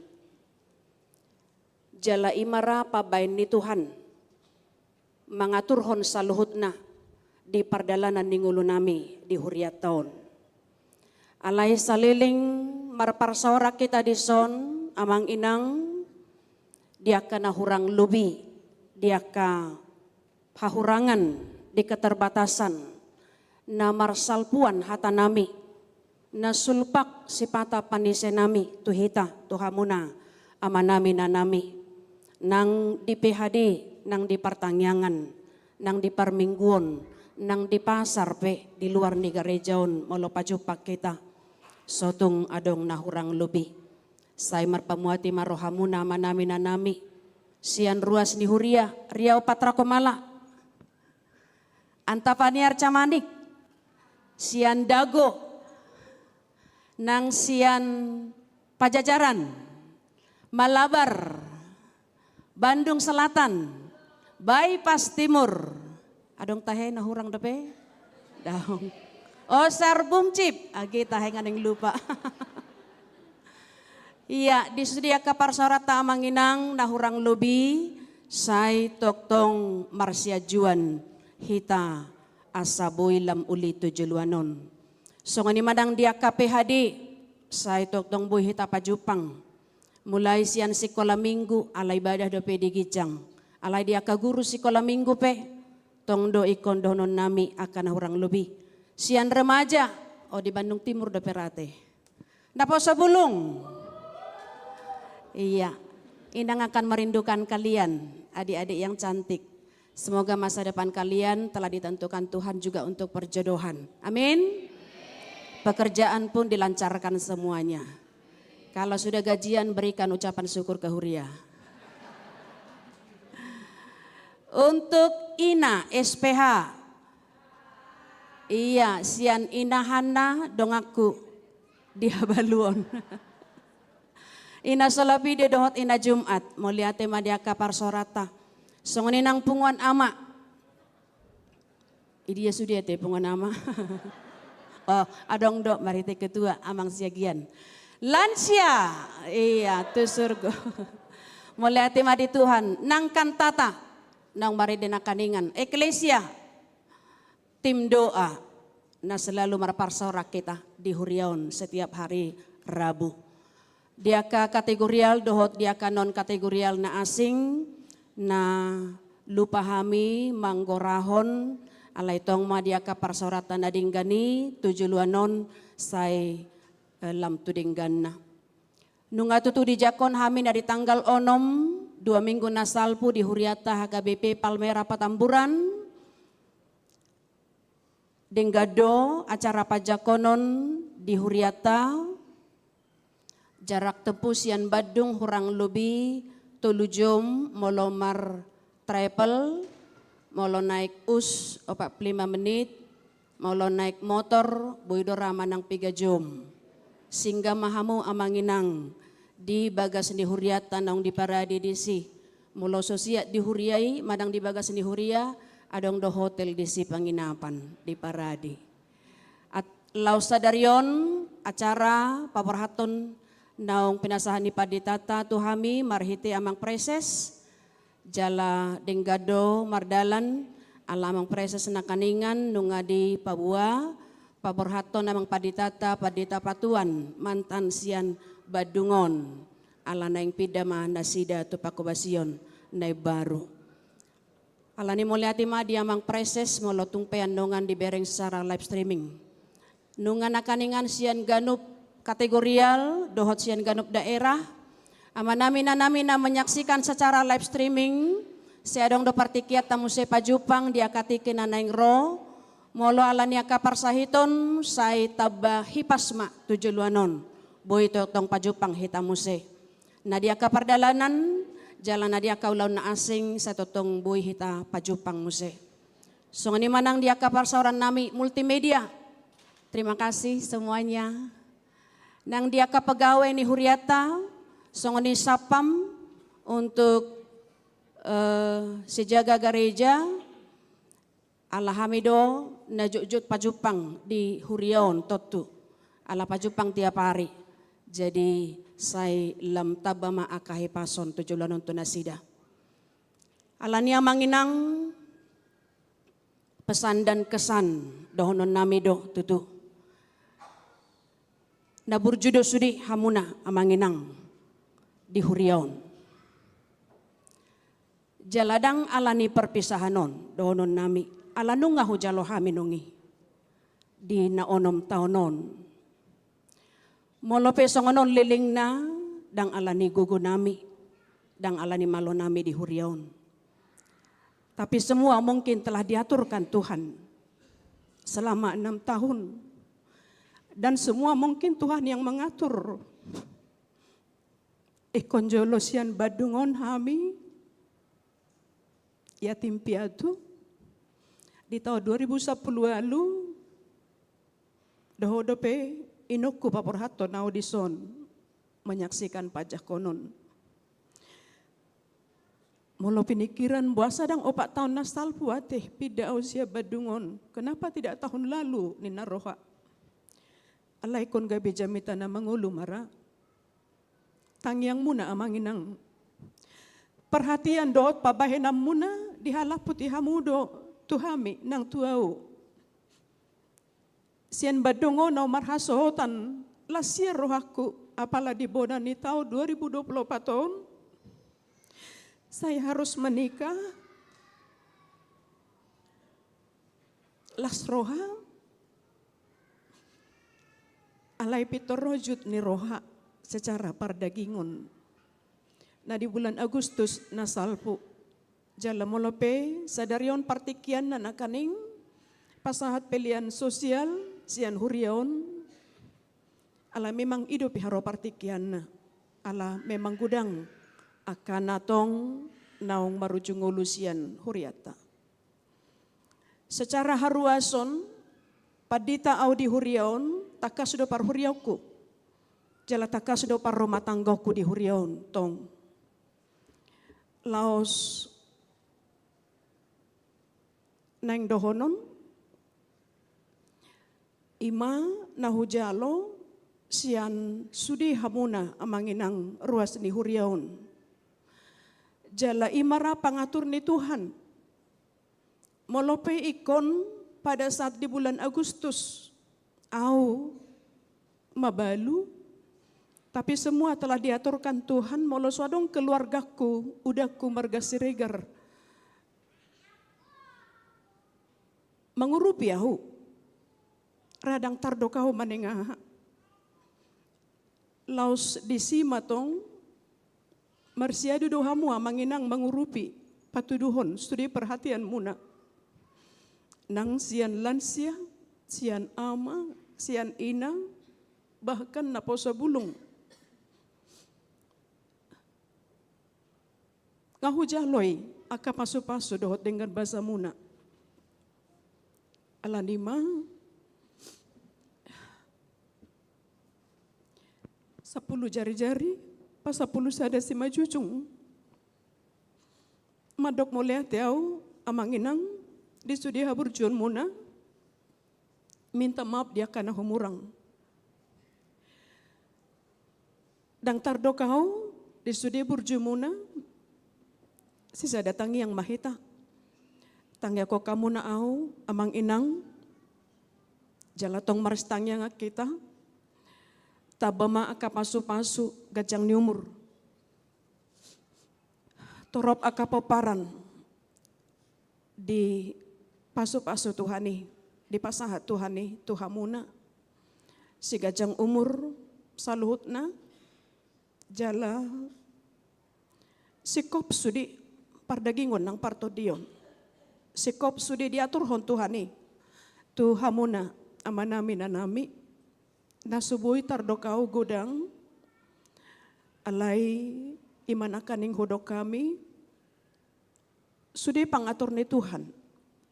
Jala i ma ra pambaen ni Tuhan mangaturhon saluhutna di pardalanan ni ngolunami di hurianta on. Alai saleleng marparsaoran hita dison, amang inang, di angka na hurang lobi, di angka hahurangan, di keterbatasan, na marsalpuan hatanami, na sulpak sipata panisenami tu hita, tu hamuna amanami inanami, nang di P H D, nang di partangiangan, nang di parmingguon, nang di pasar pe, di luar ni gareja on, molo pajumpang hita, so tung adong na hurang lobi. Sai marpamuati ma rohamuna amanami inanami, sian ruas ni huria, Riau Patra Kumala, Antapani Arca Manik, sian Dago, nang sian Pajajaran, Malabar, Bandung Selatan, Bypass Timur. Adong tahe na hurang dope? Daong. Osar Bumcip, age tahe nga naeng lupa. Ia, di sude angka parsaoranta amang inang na hurang lobi, sai tongtong marsiajuan hita asa boi lam uli tu joloan on. Songon i ma nang di angka P H D, sai tongtong boi hita pajumpang. Mulai sian sikola minggu, ala ibadah dope di ginjang. Alai di angka guru sikola minggu pe, tong do ingkon dohononnami angka na hurang lobi. Sian remaja, o di Bandung Timur dope ra ate. Naposo bulung. Iya. Inang akan merindukan kalian, adik-adik yang cantik. Semoga masa depan kalian telah ditentukan Tuhan juga untuk perjodohan. Amin. Pekerjaan pun dilancarkan semuanya. Kalau sudah gajian, berikan ucapan syukur ke huria. Untuk Ina S P H. Iya, sian Ina Hanna donganku di habaluon. Ina Solapide dohot Ina Jumat, mauliate ma di angka parsaoranta. Songon i nang punguan ama. Idia sude ate punguan ama. Oh, adong do marhite ketua Amang Siagian. Lansia, iya, tu surgo. Mauliate ma di Tuhan, nang kantata, naung marende nangkaningan. Eklesia, tim doa, na selalu marparsaoran hita di huria on setiap hari Rabu. Di angka kategorial dohot di angka non kategorial na asing, na lupa hami manggorahon, alai tong ma di angka parsaoranta na denggan i, tu joloan on sai, eh, lam tu dengganna. Nunga tutu dijangkon hami na di tanggal onom, dua minggu na salpu di hurianta H K B P Palmera Patamburan, denggan do acara panjangkonon di hurianta, jarak tempuh sian Bandung hurang lobi tolu jom molo mar travel, molo naek us opat pulu lima menit, molo naek motor boi do ra manang piga jom. Singgah ma hamu amang inang di bagas ni hurianta naung diparade disi. Molo so siat di huria i, manang di bagas ni huria, adong do hotel disi penginapan diparade. At-, laos sadari on acara paborhathon naung pinasahat ni panditanta tu hami marhite Amang Preses, jala denggan do mardalan, ala Amang Preses nangkaningan nunga dipaboa paborhathon Amang Panditanta, Pandita Patuan, mantan sian Bandung on. Ala naeng pinda ma nasida tu pangkobasion. na imbaru. Alani mauliate ma di Amang Praeses molo tung pe annon dibereng secara live streaming. Nunga nangkiningan sian ganup kategorial dohot sian ganup daerah, amanami, inanami na menyaksikan secara live streaming, sai adong do partingkianta muse pajumpang di angka tingki na naeng ro, molo alani angka parsahiton sai tamba hipas ma tu joloan on, boi tongtong pajumpang hita muse. Na di angka pardalanan jala na di angka ulaon na asing sai tongtong boi hita pajumpang muse. Songon i ma nang di angka parsaorannami multimedia. Terima kasih semuanya. Nang di angka pegawai ni hurianta, songon i satpam untuk, eh, sijaga gareja, ala hami do na jotjot pajumpang di huria on tontu. Ala pajumpang tiap ari. Jadi sai lam tamba ma angka hipason tu joloan on tu nasida. Alani, Amang Inang, pesan dan kesan dohononnami do tutu. Na burju do sude hamuna, Amang Inang, di huria on. Jala ndang alani perpisahan on dohononnami, ala nunga hujalo hami nunga i di na onom taon on. Molo pe songon on lelengna, ndang alani gogonami, ndang alani malonami di huria on. Tapi semua mungkin telah diaturkan Tuhan selama enam tahun. Dan semua mungkin Tuhan yang mengatur. Ingkon jolo sian Bandung on hami, yatim piatu, di taon dua ribu sapuluh ualu, dohot dope inongku paborhathon au dison menyaksikan panjangkonon. Molo piningkiran, boasa ndang opat taon na salpu ate pinda au sian Bandung on, kenapa tidak tahun lalu, ninna roha. Alai ingkon gabe jamita na mangolu ma ra. Tangiangmuna, Amang Inang, perhatian dohot pambahenanmuna dihalaputi hamu do tu hami nang tu au. Sian Bandung on au marhasohotan, las ia rohangku, apala di bona ni taon dua ribu dua puluh opat on, saya harus menikah. Las roha, alai pintor rojut ni roha secara pardagingon. Na di bulan Agustus na salpu. Jala molo pe sadari on partingkianna nangkaning pasahat pelean sosial sian huria on. Ala memang i dope haroa partingkianna. Ala memang godang angka na tong naung marujung ngolu sian hurianta. Secara haruason, pandita au di huria on, tangkas do parhuriaonku. Jala tangkas do parrumatanggaonku di huria on, tong. Laos naeng dohonon, i ma na hujalo sian sude hamuna, Amang Inang, ruas ni huria on. Jala i ma ra pangatur ni Tuhan. Molo pe ingkon pada saat di bulan Agustus au mabalu, tapi semua telah diaturkan Tuhan. Molo so adong keluargaku, udangku marga Siregar mangurupi au, ra ndang tardok au manang aha. Laos disi ma tong marsiadu do hamu, Amang Inang, mangurupi, patuduhon sude perhatianmuna. Nang sian lansia, sian ama, sian ina, bahkan naposo bulung. Nga hujalo i angka pasupasu dohot denggan basamuna. Alani ma, sampulu jarijari, pasampulu sada simanjujung. Mandok mauliate au, Amang Inang, di sude haburjuonmuna, minta maaf di angka na humurang. Ndang tardok au di sude burjumuna, sisada tangiang ma hita. Tangiangkon hamuna au, Amang Inang, jala tong marsitangiangan hita. Tamba ma angka pasupasu, ganjang ni umur. Torop angka pomparan dipasupasu Tuhan i, dipasahat Tuhan i tu hamuna, siganjang umur saluhutna, jala singkop sude pardagingon nang partondion, singkop sude diaturhon Tuhan i tu hamuna, amanami, inanami, na so boi tardok ahu godang, alai i ma nangkaning hudok hami, sude pangatur ni Tuhan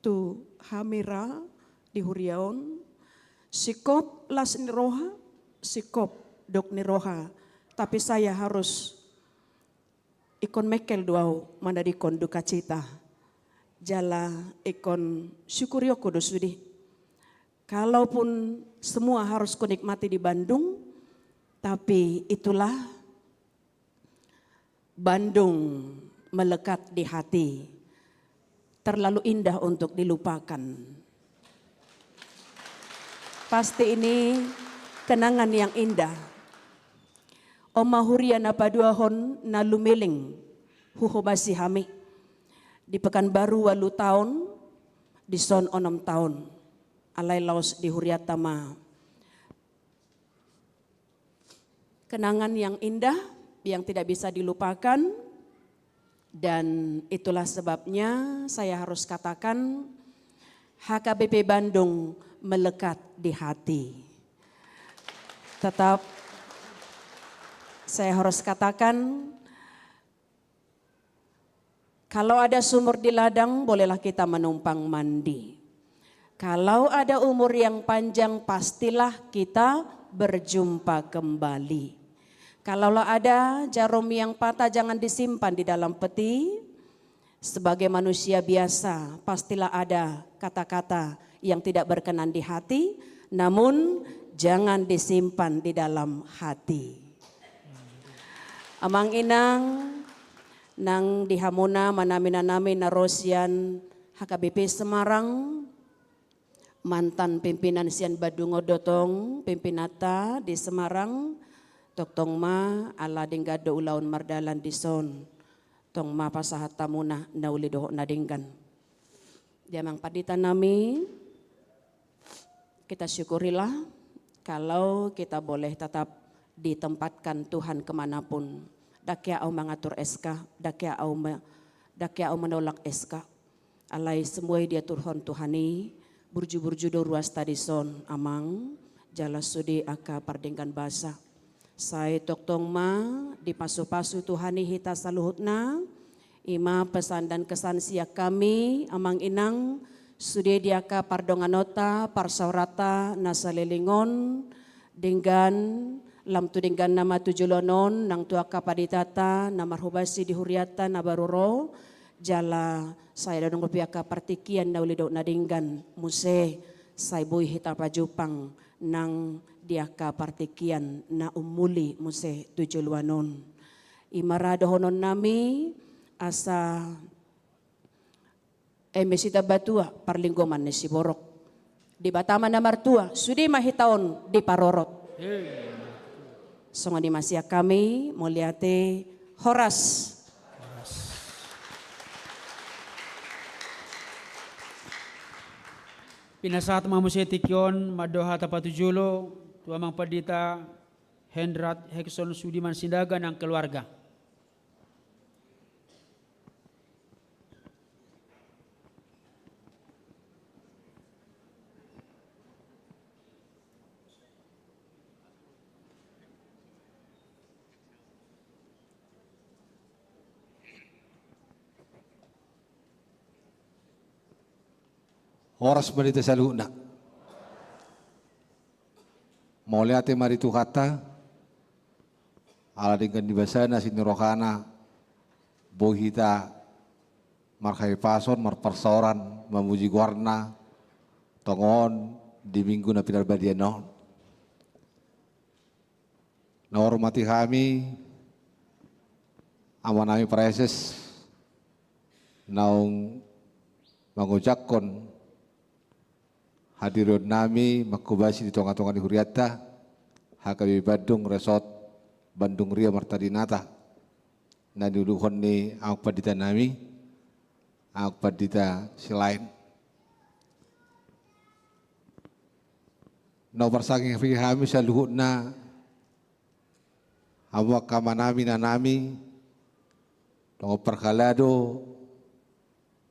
tu hami ra di huria on, singkop las ni roha, singkop dok ni roha, tapi saya harus ingkon mengkel do ahu manadingkon dukacita, jala ingkon syukurionku do sude. Kalaupun semua harus kunikmati di Bandung, tapi itulah Bandung melekat di hati, terlalu indah untuk dilupakan. Pasti ini kenangan yang indah. On ma huria na paduahon na lumiling huhobasi hami. Di Pekanbaru ualu taon, dison onom taon. Alai laos di hurianta ma kenangan yang indah, yang tidak bisa dilupakan, dan itulah sebabnya saya harus katakan, H K B P Bandung melekat di hati. Tetap saya harus katakan, kalau ada sumur di ladang, bolehlah kita menumpang mandi. Kalau ada umur yang panjang, pastilah kita berjumpa kembali. Kalaulah ada jarum yang patah, jangan disimpan di dalam peti. Sebagai manusia biasa, pastilah ada kata-kata yang tidak berkenan di hati, namun jangan disimpan di dalam hati. Amang inang, nang di hamuna, amanami, inanami na ro sian H K B P Semarang, mantan pimpinan sian Bandung on do tong pimpinanta di Semarang, tongtong ma ala denggan do ulaon mardalan dison, tong ma pasahat hamuna na uli dohot na denggan. Di amang pandita nami, kita syukurilah kalau kita boleh tetap ditempatkan Tuhan kemanapun. Dang hea ahu mangatur S K, dang hea ahu me-, dang hea ahu menolak S K. Alai semua i diaturhon Tuhan i, burju-burju do ruasta dison, amang, jala sude angka pardenggan basa. Sai tongtong ma dipasupasu Tuhan i hita saluhutna, i ma pesan dan kesan sian hami, amang inang, sude di angka pardonganonta, parsaoranta na saleleng on, denggan, lam tu dengganna ma tu joloan on, nang tu angka panditanta na marhobasi di hurianta na baru ro, jala sai adong dope angka partingkian na uli dohot na denggan muse, sai boi hita pajumpang nang di angka partingkian na umuli muse tu joloan on. I ma ra dohonon nami, asa eme sitambatua parlinggoman ni siborok. Debata ma na martua, sude ma hita on diparorot. Songon i ma sian hami, mauliate, horas. Pinasahat ma muse tingki on, mandok hata patujolo tu amang pandita Hendrat Hekson Sudiman Sindaga nang keluarga. Horas ma di hita saluhutna. Mauliate ma di Tuhanta, ala denggan ni basana, asi ni rohana, boi hita marhahipason, marparsaoran, mamuji goarna, tongon di minggu na pinarbadiaon on. Na hormati hami, amanami praeses, naung mangojakhon hadirionnami manghobasi di tonga-tonga ni hurianta, H K B P Bandung, Resort Bandung Ria Marta Dinata. na niuluhon ni angka pandita nami, angka pandita Silaen. Na huparsangkapi hami saluhutna, hamu angka amanami, inanami, dongan parhalado,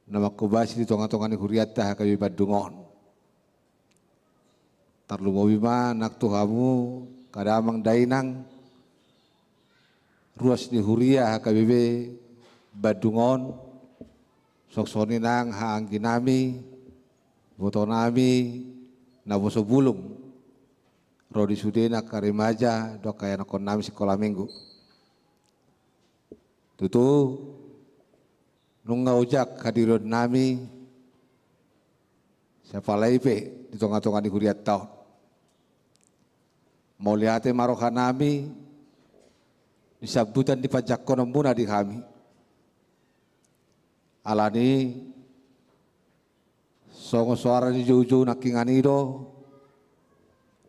na mangkobasi di tonga-tonga ni hurianta H K B P Bandung on. Tarlumobi ma nang tu hamu angka damang dainang, ruas ni huria H K B P Bandung on, songon i nang haha anggi nami, iboto nami, naposo bulung, ro di sudena angka remaja, dohot angka ianakhon nami sikola minggu. Tutu, nunga ojak hadirion nami, siapalai pe di tonga-tonga ni hurianta on. Mauliate ma roha nami, di sambutan ni panjangkonon muna di hami. Alani, songon soara ni joujou nangkiningan i do,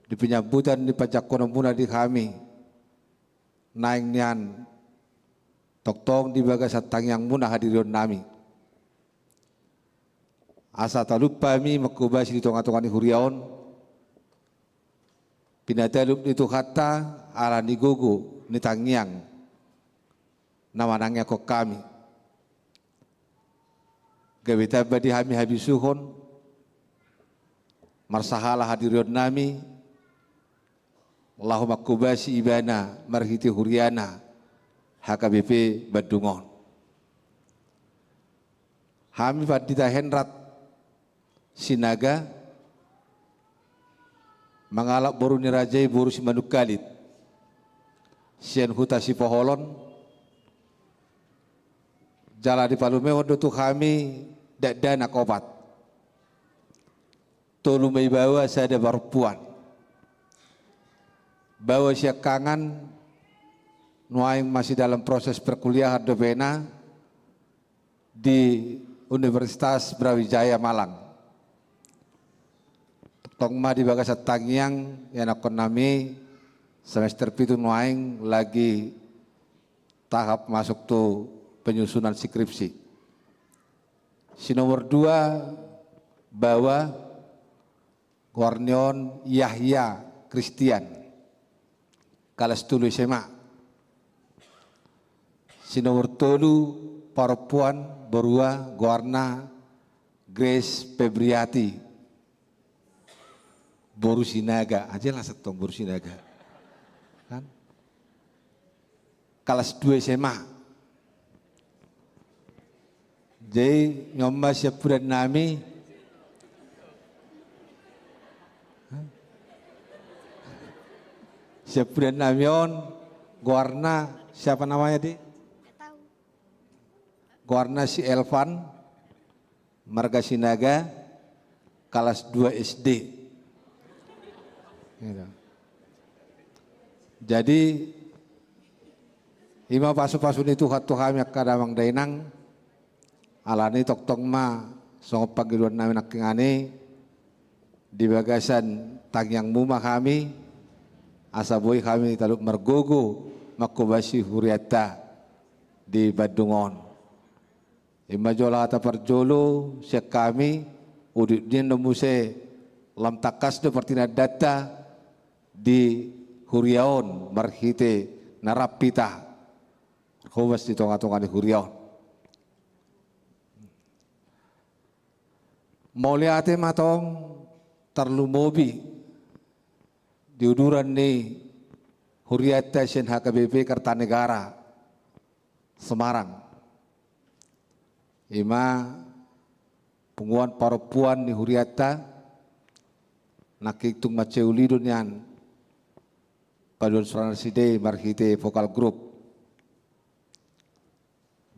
di panyambutan ni panjangkonon muna di hami, naeng nian tongtong di bagasan tangiang muna hadirion nami. Asa talup hami mangkobasi di tonga-tonga ni huria on, pinatalup ni Tuhanta ala ni gogo ni tangiang na manangianghon hami. Gabe tamba di hami habisuhon, marsahala hadirion nami, laho mangkobasi ibana marhite huriana H K B P Bandung on. Hami Pandita Henrat Sinaga, mangalap boru ni raja i boru Simanungkalit, sian huta Sipoholon, jala dipalumehon do tu hami dakdanak opat. Tolu ma i baoa, sada parompuan. Baoa siangkangan, nuaeng masih dalam proses perkuliahan dope na di Universitas Brawijaya Malang. Tongtong ma di bagasan tangiang, ianakhon nami semester pitu nuaeng lagi tahap masuk tu penyusunan skripsi. Si nomor dua, baoa, goarna on Yahya Christian, kalas tolu S M A. Si nomor tolu, parompuan, borua, goarna Grace Febriati, boru Sinaga. Ah, jelas antong boru Sinaga. Kan? Kalas dua S M A. Jadi, on ma siampudan nami. Hah? Siampudan nami on, goarna, siapa namanya, Di? Nggak tahu. Goarna si Elvan, marga Sinaga, kalas dua S D. Gitu. Jadi, i ma pasu-pasu ni Tuhan tu hami angka damang dainang, alani tongtong ma songon pangidoan nami nangkiningan i, di bagasan tangiangmu ma hami, asa boi hami talup margogo mangkobasi hurianta di Bandung on. I ma jolo hata parjolo sian hami, uduti nian do muse lam tangkas do partinandanta di huria on marhite na rap hita marhobas di tonga-tonga ni huria on. Mauliate ma tong tarlumobi di uduran ni hurianta sian H K B P Kertanegara Semarang. I ma punguan parompuan ni hurianta, nangkin tung mansai ulido nian paduan suara nasida i marhite vokal grup.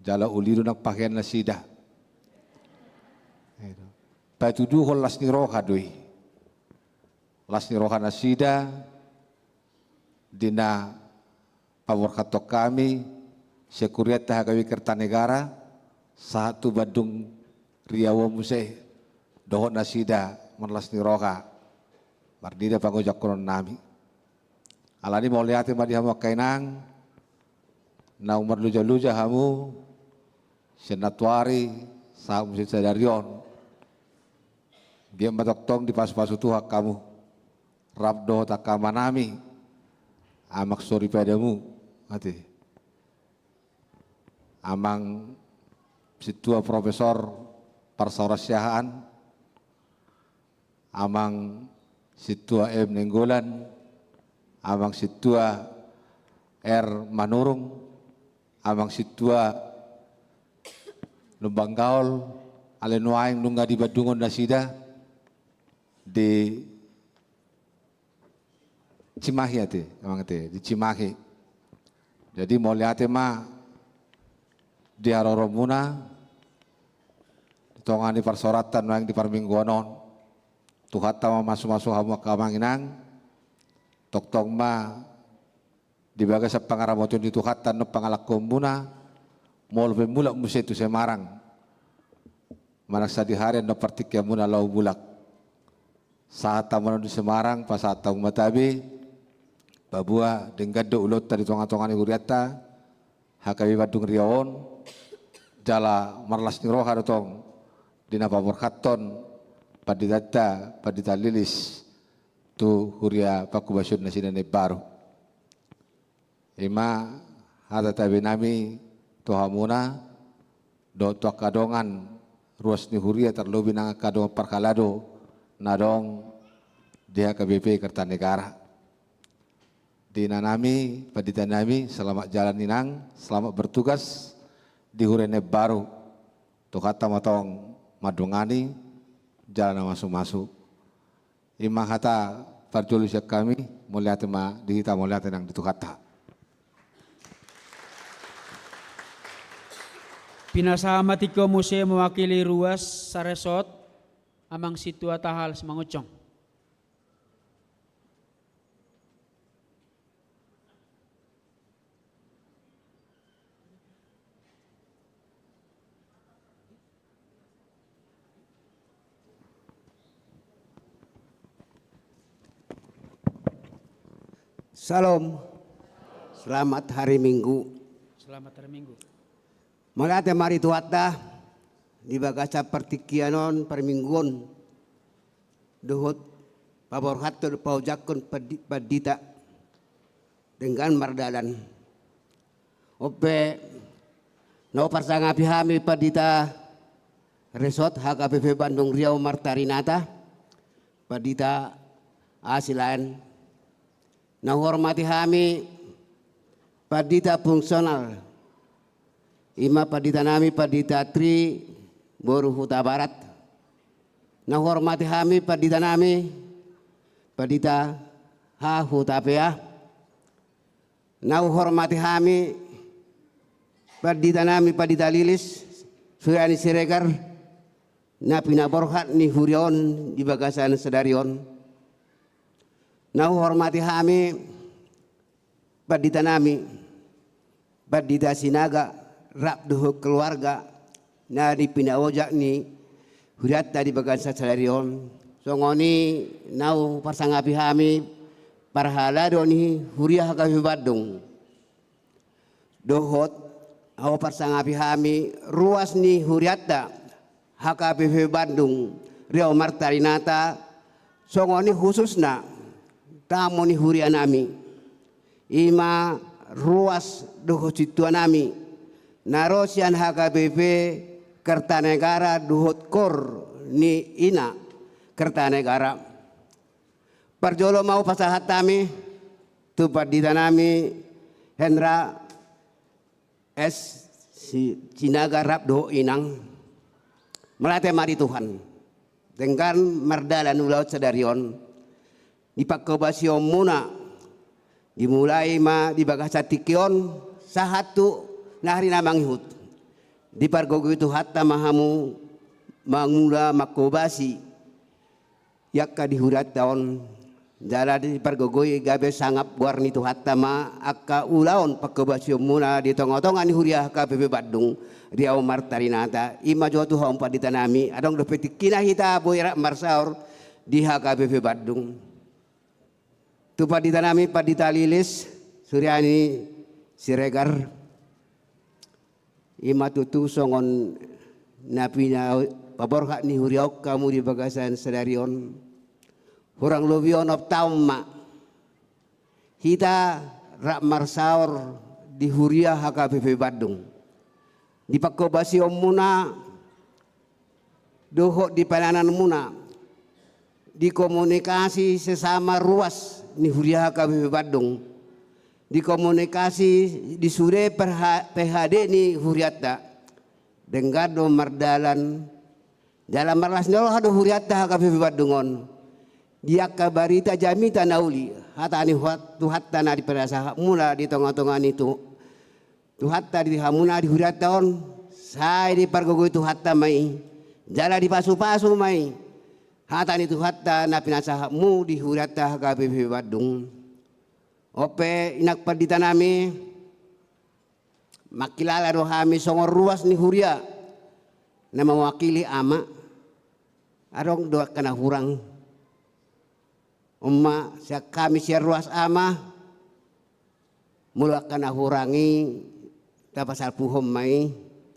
Jala ulido nang pahean nasida. Patuduhon las ni roha do i. Las ni roha nasida, di na paborhathon hami, sian hurianta H K B P Kertanegara, sahat tu Bandung Riau on muse, dohot nasida marlas ni roha, marnida pangojakhonon nami. Alani mauliate ma di hamu angka inang, naung marluja-luja hamu sian nantoari sahat muse sadari on. Giot ma tongtong dipasupasu Tuhan hamu rap dohot angka amanami, amang soripada hamu, ate, amang sintua profesor parsaurasiahan, amang sintua M Nainggolan, amang sintua R Manurung, amang sintua Lumban Gaol, alai nuaeng nunga di Bandung on nasida, di Cimahi, ate, amang, ate, di Cimahi. Jadi mauliate ma di haroromuna di tonga ni parsaoranta nuaeng di parmingguan on. Tuhanta ma mamasu-masu hamu angka amang inang, tongtong ma di bagasan pangaramotion ni Tuhanta annon pangalangkuonmuna, molo pe mulak muse tu Semarang, manang sadihari annon partingkianmuna laho mulak. Sahat hamu annon di Semarang, pasahat hamu ma tabe, paboa denggan do ulaonta di tonga-tonga ni hurianta H K B P Bandung Riau on, jala marlas ni roha do tong di na paborhathon panditanta, Pandita Lilis, tu huria pangkobasion nasida na imbaru. I ma hata tabenami tu hamuna dohot tu angka dongan ruas ni huria, tarlobi nang angka dongan parhalado na adong di H K B P Kertanegara. Di inanami, panditanami, selamat jalan inang, selamat bertugas di huria na imbaru. Tuhanta ma tong mandongani jala na mamasu-masu. I ma hata parjolo sian hami, mauliate ma di hita, mauliate nang di Tuhanta. Pinasahat ma tingki on muse mewakili ruas saresort, amang sintua Tahal Simangunsong. Syalom. Selamat hari Minggu. Selamat hari Minggu. Mauliate ma di Tuhanta di bagasan partingkian on, parmingguon, dohot paborhathon, paojakhon pandi-, pandita denggan mardalan. On pe na huparsangapi hami pandita resort H K B P Bandung Riau Martarinata, Pandita A. Silaen. Na huhormati hami pandita fungsional, i ma panditanami Pandita Tri boru Hutabarat. Na huhormati hami panditanami Pandita H. Hutapea. Na huhormati hami panditanami Pandita Lilis Suryani Siregar, na pinaborhat ni huria on di bagasan sadari on. Na huhormati hami panditanami Pandita Sinaga rap dohot keluarga na di pinaojak ni hurianta di bagasan sadari on. Songon i na huparsangapi hami parhalado ni huria H K B P Bandung. Dohot na huparsangapi hami ruas ni hurianta H K B P Bandung Riau Martarinata, songon i khususna tamu ni hurianami, i ma ruas dohot sintuanami na ro sian H K B P Kertanegara dohot KOR ni ina Kertanegara. Parjolo ma hupasahat hami tu panditanami Hendra S. Si-, Sinaga rap dohot inang. Mauliate ma di Tuhan, denggan mardalan ulaon sadari on. Di pangkobasionmuna, dimulai ma di bagasan tingki on sahat tu nahari na mangihut, dipargogoi Tuhanta ma hamu mangula mangkobasi angka di hurianta on, jala dipargogoi gabe sangap goar ni Tuhanta ma angka ulaon pangkobasionmuna di tonga-tonga ni huria H K B P Bandung Riau Martarinata. I ma jo tu hamu panditanami, adong dope tingkina hita boi rap marsaor di H K B P Bandung. Tu panditanami Pandita Lilis Suryani Siregar, I ma tutu songon na pinaborhat ni huria on hamu di bagasan sadari on. Hurang lobi onom taon ma hita rap marsaor di huria H K B P Bandung. Di panghobasionmuna dohot di pelayananmuna, di komunikasi sesama ruas ni huria H K B P Bandung, di komunikasi di sude perha-, P H D ni hurianta, denggan do mardalan, jala marlas ni roha do hurianta H K B P Bandung on. Di angka barita jamita na uli, hata ni Tuhan-, Tuhanta na dipinasahatmuna di tonga-tonga ni tu-, Tuhanta di hamuna di hurianta on, sai dipargogoi Tuhanta ma i, jala dipasupasu ma i hata ni Tuhanta na pinasahatmu di hurianta H K B P Bandung. On pe inang pandita nami, mangkilala do hami songon ruas ni huria na mewakili ama, adong do angka na hurang. On ma sian hami sian ruas ama, molo angka na hurang i tapasalpuhon ma i,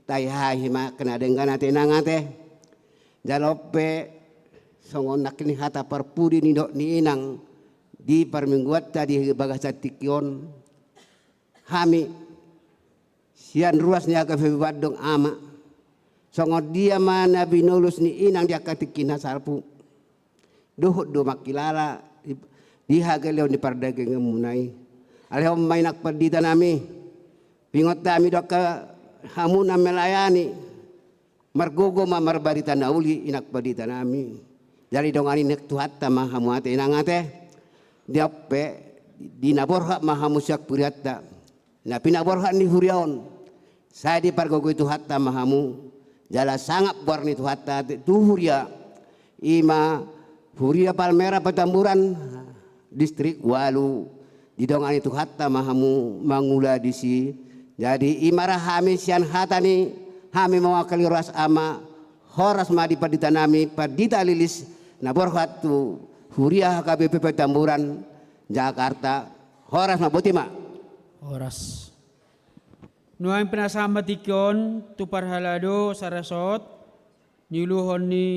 taihahai ma angka na denggan ate inang ate. Jala on pe songon nangkin hata parpudi ni dok ni inang di parmingguanta di bagasan tingki on, hami sian ruas ni H K B P Bandung ama, songon dia ma na binolus ni inang di angka tingki na salpu, dohot do mangkilala di, di hagaleon ni pardaganganmuna i. Alai on ma inang pandita nami, huingot hami do angka hamu na melayani, margogo ma marbarita na uli inang pandita nami. Jala didongani ni Tuhanta ma hamu ate inang ate. Di on pe, di na borhat ma hamu sian hurianta, na pinaborhat ni huria on, sai dipargogoi Tuhanta ma hamu, jala sangap goar ni Tuhanta tu huria, i ma huria Palmerah Petamburan, distrik ualu, didongani Tuhanta ma hamu mangula disi. Jadi i ma ra hami sian hata ni hami mewakili ruas ama, horas ma di pandita nami, pandita Lilis, na borhat tu huria H K B P Petamburan, Jakarta, horas ma, boti ma. Horas. Nuaeng pinasahat ma tingki on tu parhalado sarasot, niuluhon ni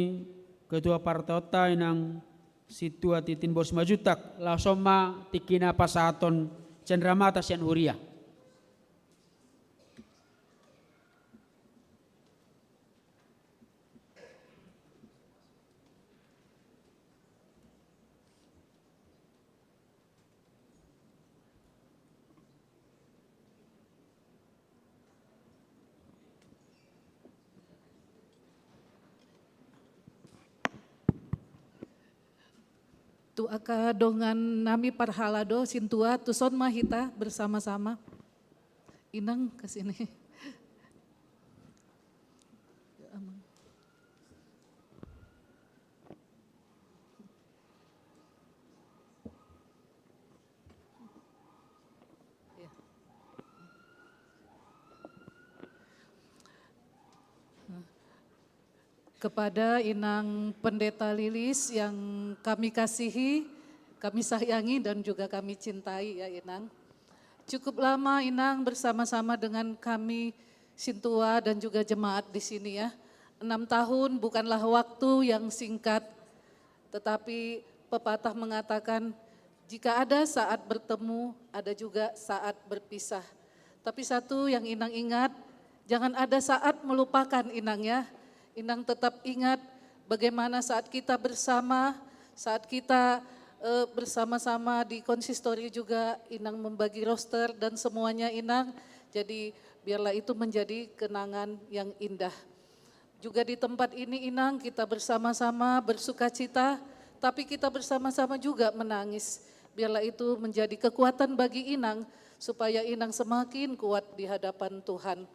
ketua partonta inang sintua Titin Bos Majuntak, laos on ma tingkina pasahathon cenderamata sian huria. Tu angka dongan nami parhalado sintua, tuson ma hita bersama-sama. Inang ke sini. Ya. Kepada Inang Pendeta Lilis yang kami kasihi, kami sayangi, dan juga kami cintai, ya, Inang. Cukup lama Inang bersama-sama dengan kami sintua dan juga jemaat di sini, ya. Enam tahun bukanlah waktu yang singkat, tetapi pepatah mengatakan, jika ada saat bertemu, ada juga saat berpisah. Tapi satu yang Inang ingat, jangan ada saat melupakan Inang, ya. Inang tetap ingat bagaimana saat kita bersama, saat kita, eh, bersama-sama di konsistori juga, Inang membagi roster dan semuanya, Inang. Jadi biarlah itu menjadi kenangan yang indah. Juga di tempat ini, Inang, kita bersama-sama bersukacita, tapi kita bersama-sama juga menangis. Biarlah itu menjadi kekuatan bagi Inang, supaya Inang semakin kuat di hadapan Tuhan.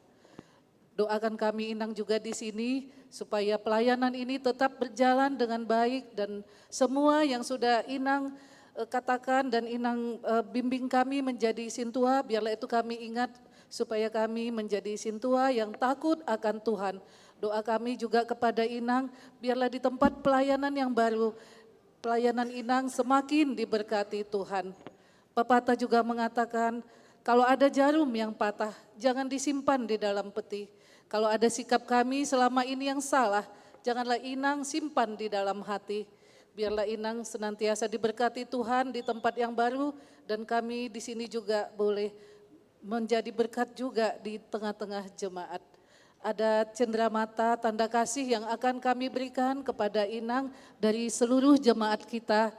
Doakan kami, Inang, juga di sini, supaya pelayanan ini tetap berjalan dengan baik, dan semua yang sudah Inang, eh, katakan dan Inang, eh, bimbing kami menjadi sintua, biarlah itu kami ingat, supaya kami menjadi sintua yang takut akan Tuhan. Doa kami juga kepada Inang, biarlah di tempat pelayanan yang baru, pelayanan Inang semakin diberkati Tuhan. Pepatah juga mengatakan, kalau ada jarum yang patah, jangan disimpan di dalam peti, Kalau ada sikap kami selama ini yang salah, janganlah Inang simpan di dalam hati. Biarlah Inang senantiasa diberkati Tuhan di tempat yang baru, dan kami di sini juga boleh menjadi berkat juga di tengah-tengah jemaat. Ada cenderamata tanda kasih yang akan kami berikan kepada Inang dari seluruh jemaat kita.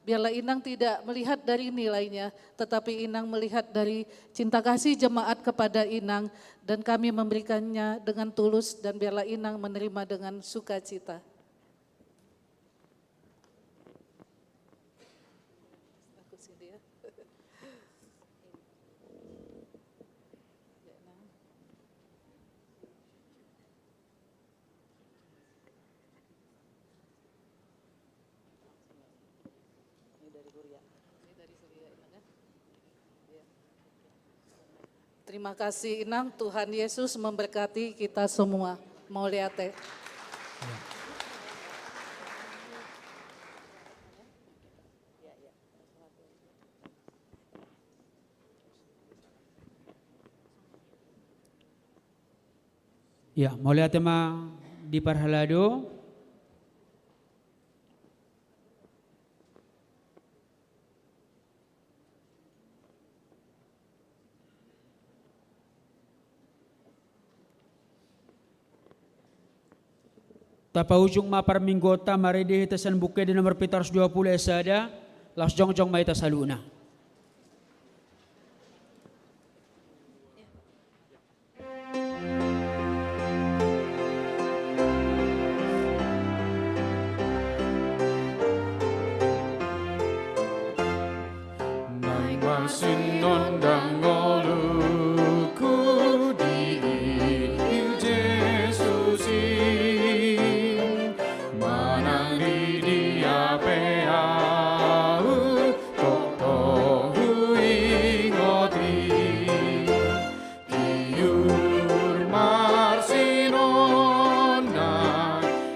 Biarlah Inang tidak melihat dari nilainya, tetapi Inang melihat dari cinta kasih jemaat kepada Inang, dan kami memberikannya dengan tulus, dan biarlah Inang menerima dengan sukacita. Terima kasih, Inang. Tuhan Yesus memberkati kita semua. Mauliate. Ya, mauliate ma di parhalado. Tapaujung ma parmingguonta marende hita sian Buku Ende nomor pitu ratus dua pulu ayat sada, laos jongjong ma hita saluhutna. Naeng marsinon ndang ngolungku diinggil Jesus i, manang di dia pe ahu tongtong huingot i. Tiur marsinonna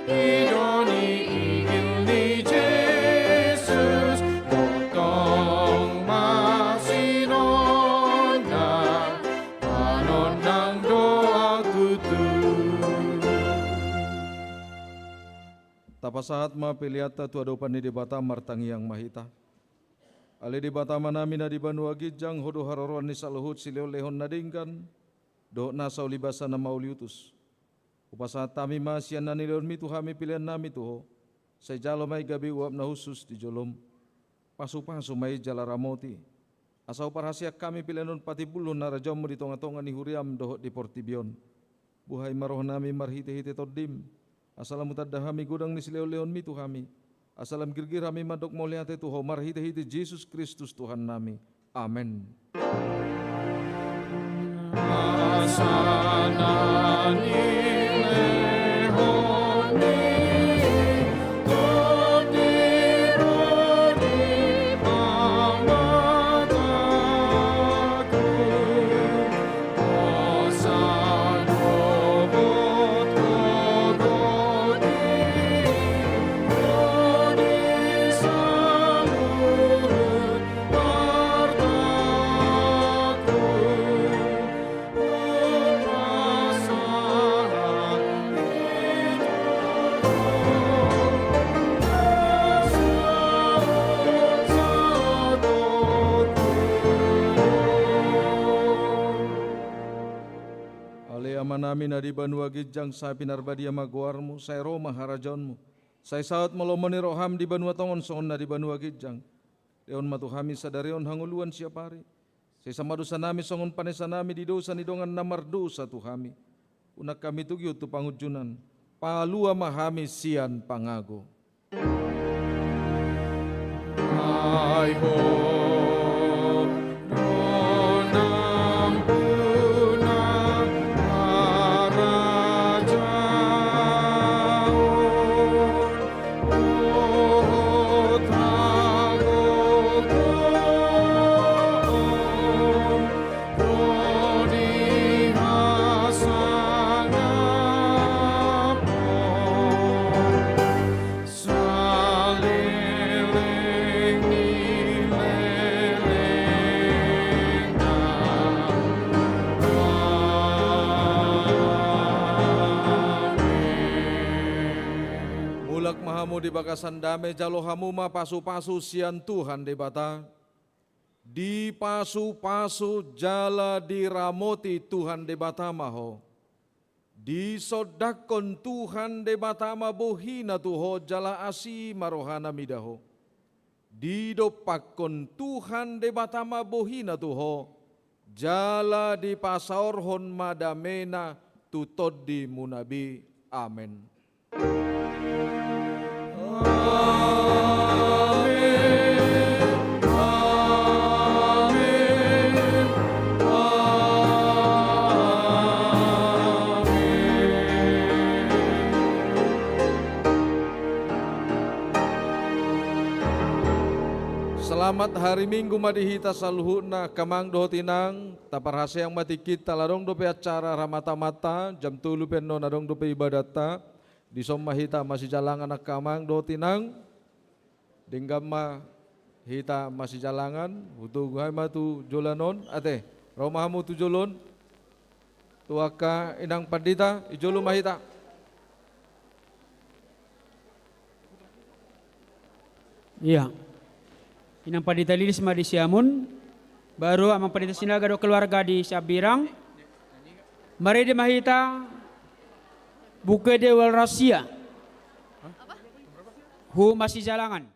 i do ni inggil ni Jesus, tongtong marsinonna, manonang do au tutu. Tapasahat ma peleanta tu adopan ni Debata, martangiang ma hita. Ale Debata Amanami na di banua ginjang, Ho do haroroan ni saluhut silehonlehon na denggan dohot nasa ulibasa na mauliutus. Hupasahat hami ma sian na nilehonmi tu hami peleannami tu Ho. Sai jalo ma i gabe uap na hushus di jolom. Pasupasu ma i jala ramoti, asa huparhaseang hami pelean on patimbulhon harajaonmu di tongatonga ni huriam dohot di portibi on. Buhai ma rohanami marhitehite Tondim, asa lam hutanda hami godang ni silehonlehonmi tu hami, asa lam girgir hami mandok mauliate tu Ho marhitehite Jesus Kristus Tuhannami. Amen. Asa na nilehonmi Tondim ro di pamataku, Ale Amanami na di banua ginjang, sai pinarbadia ma goarmu, sai ro ma harajaonmu, sai saut ma lomo ni roham di banua tonga on songon na di banua ginjang. Lehon ma tu hami sadari on hangoluan siap ari. Sesa ma dosanami songon panesanami di dosa ni dongan na mardosa tu hami. Unang hami togihon tu pangunjunan. Palua ma hami sian pangago. Ai Ho do nampuna harajaon dohot hagogoon ro di hasangapon saleleng ni Mulak ma hamu di bagasan dame, jalo hamu ma pasupasu sian Tuhan Debata. Dipasupasu jala diramoti Tuhan Debata ma ho. Disondangkon Tuhan Debata ma bohina tu ho jala asi ma rohana mida ho. Didompakkon Tuhan Debata ma bohina tu ho, jala dipasaorhon ma damena tu tondimuna be. Amen. Amen. Amen. Amen. Selamat hari Minggu ma di hita saluhutna, angka amang dohot inang. Taparhaseang ma tingkinta, ala adong dope acara ra mata-mata, jam tolu pe annon adong dope ibadatta. Dison ma hita masijalangan, angka amang dohot inang. Denggan ma hita masijalangan, hutogu hami ma tu joloan on, ate, ro ma hamu tu jolo on. Tu angka inang pandita, di jolo ma hita. Ia. Inang Pandita Lilis ma di siamun, baru Amang Pandita Sinaga dohot keluarga di Siambirang. Marende ma hita, Buku Ende Wal Rasia. Hu masijalangan.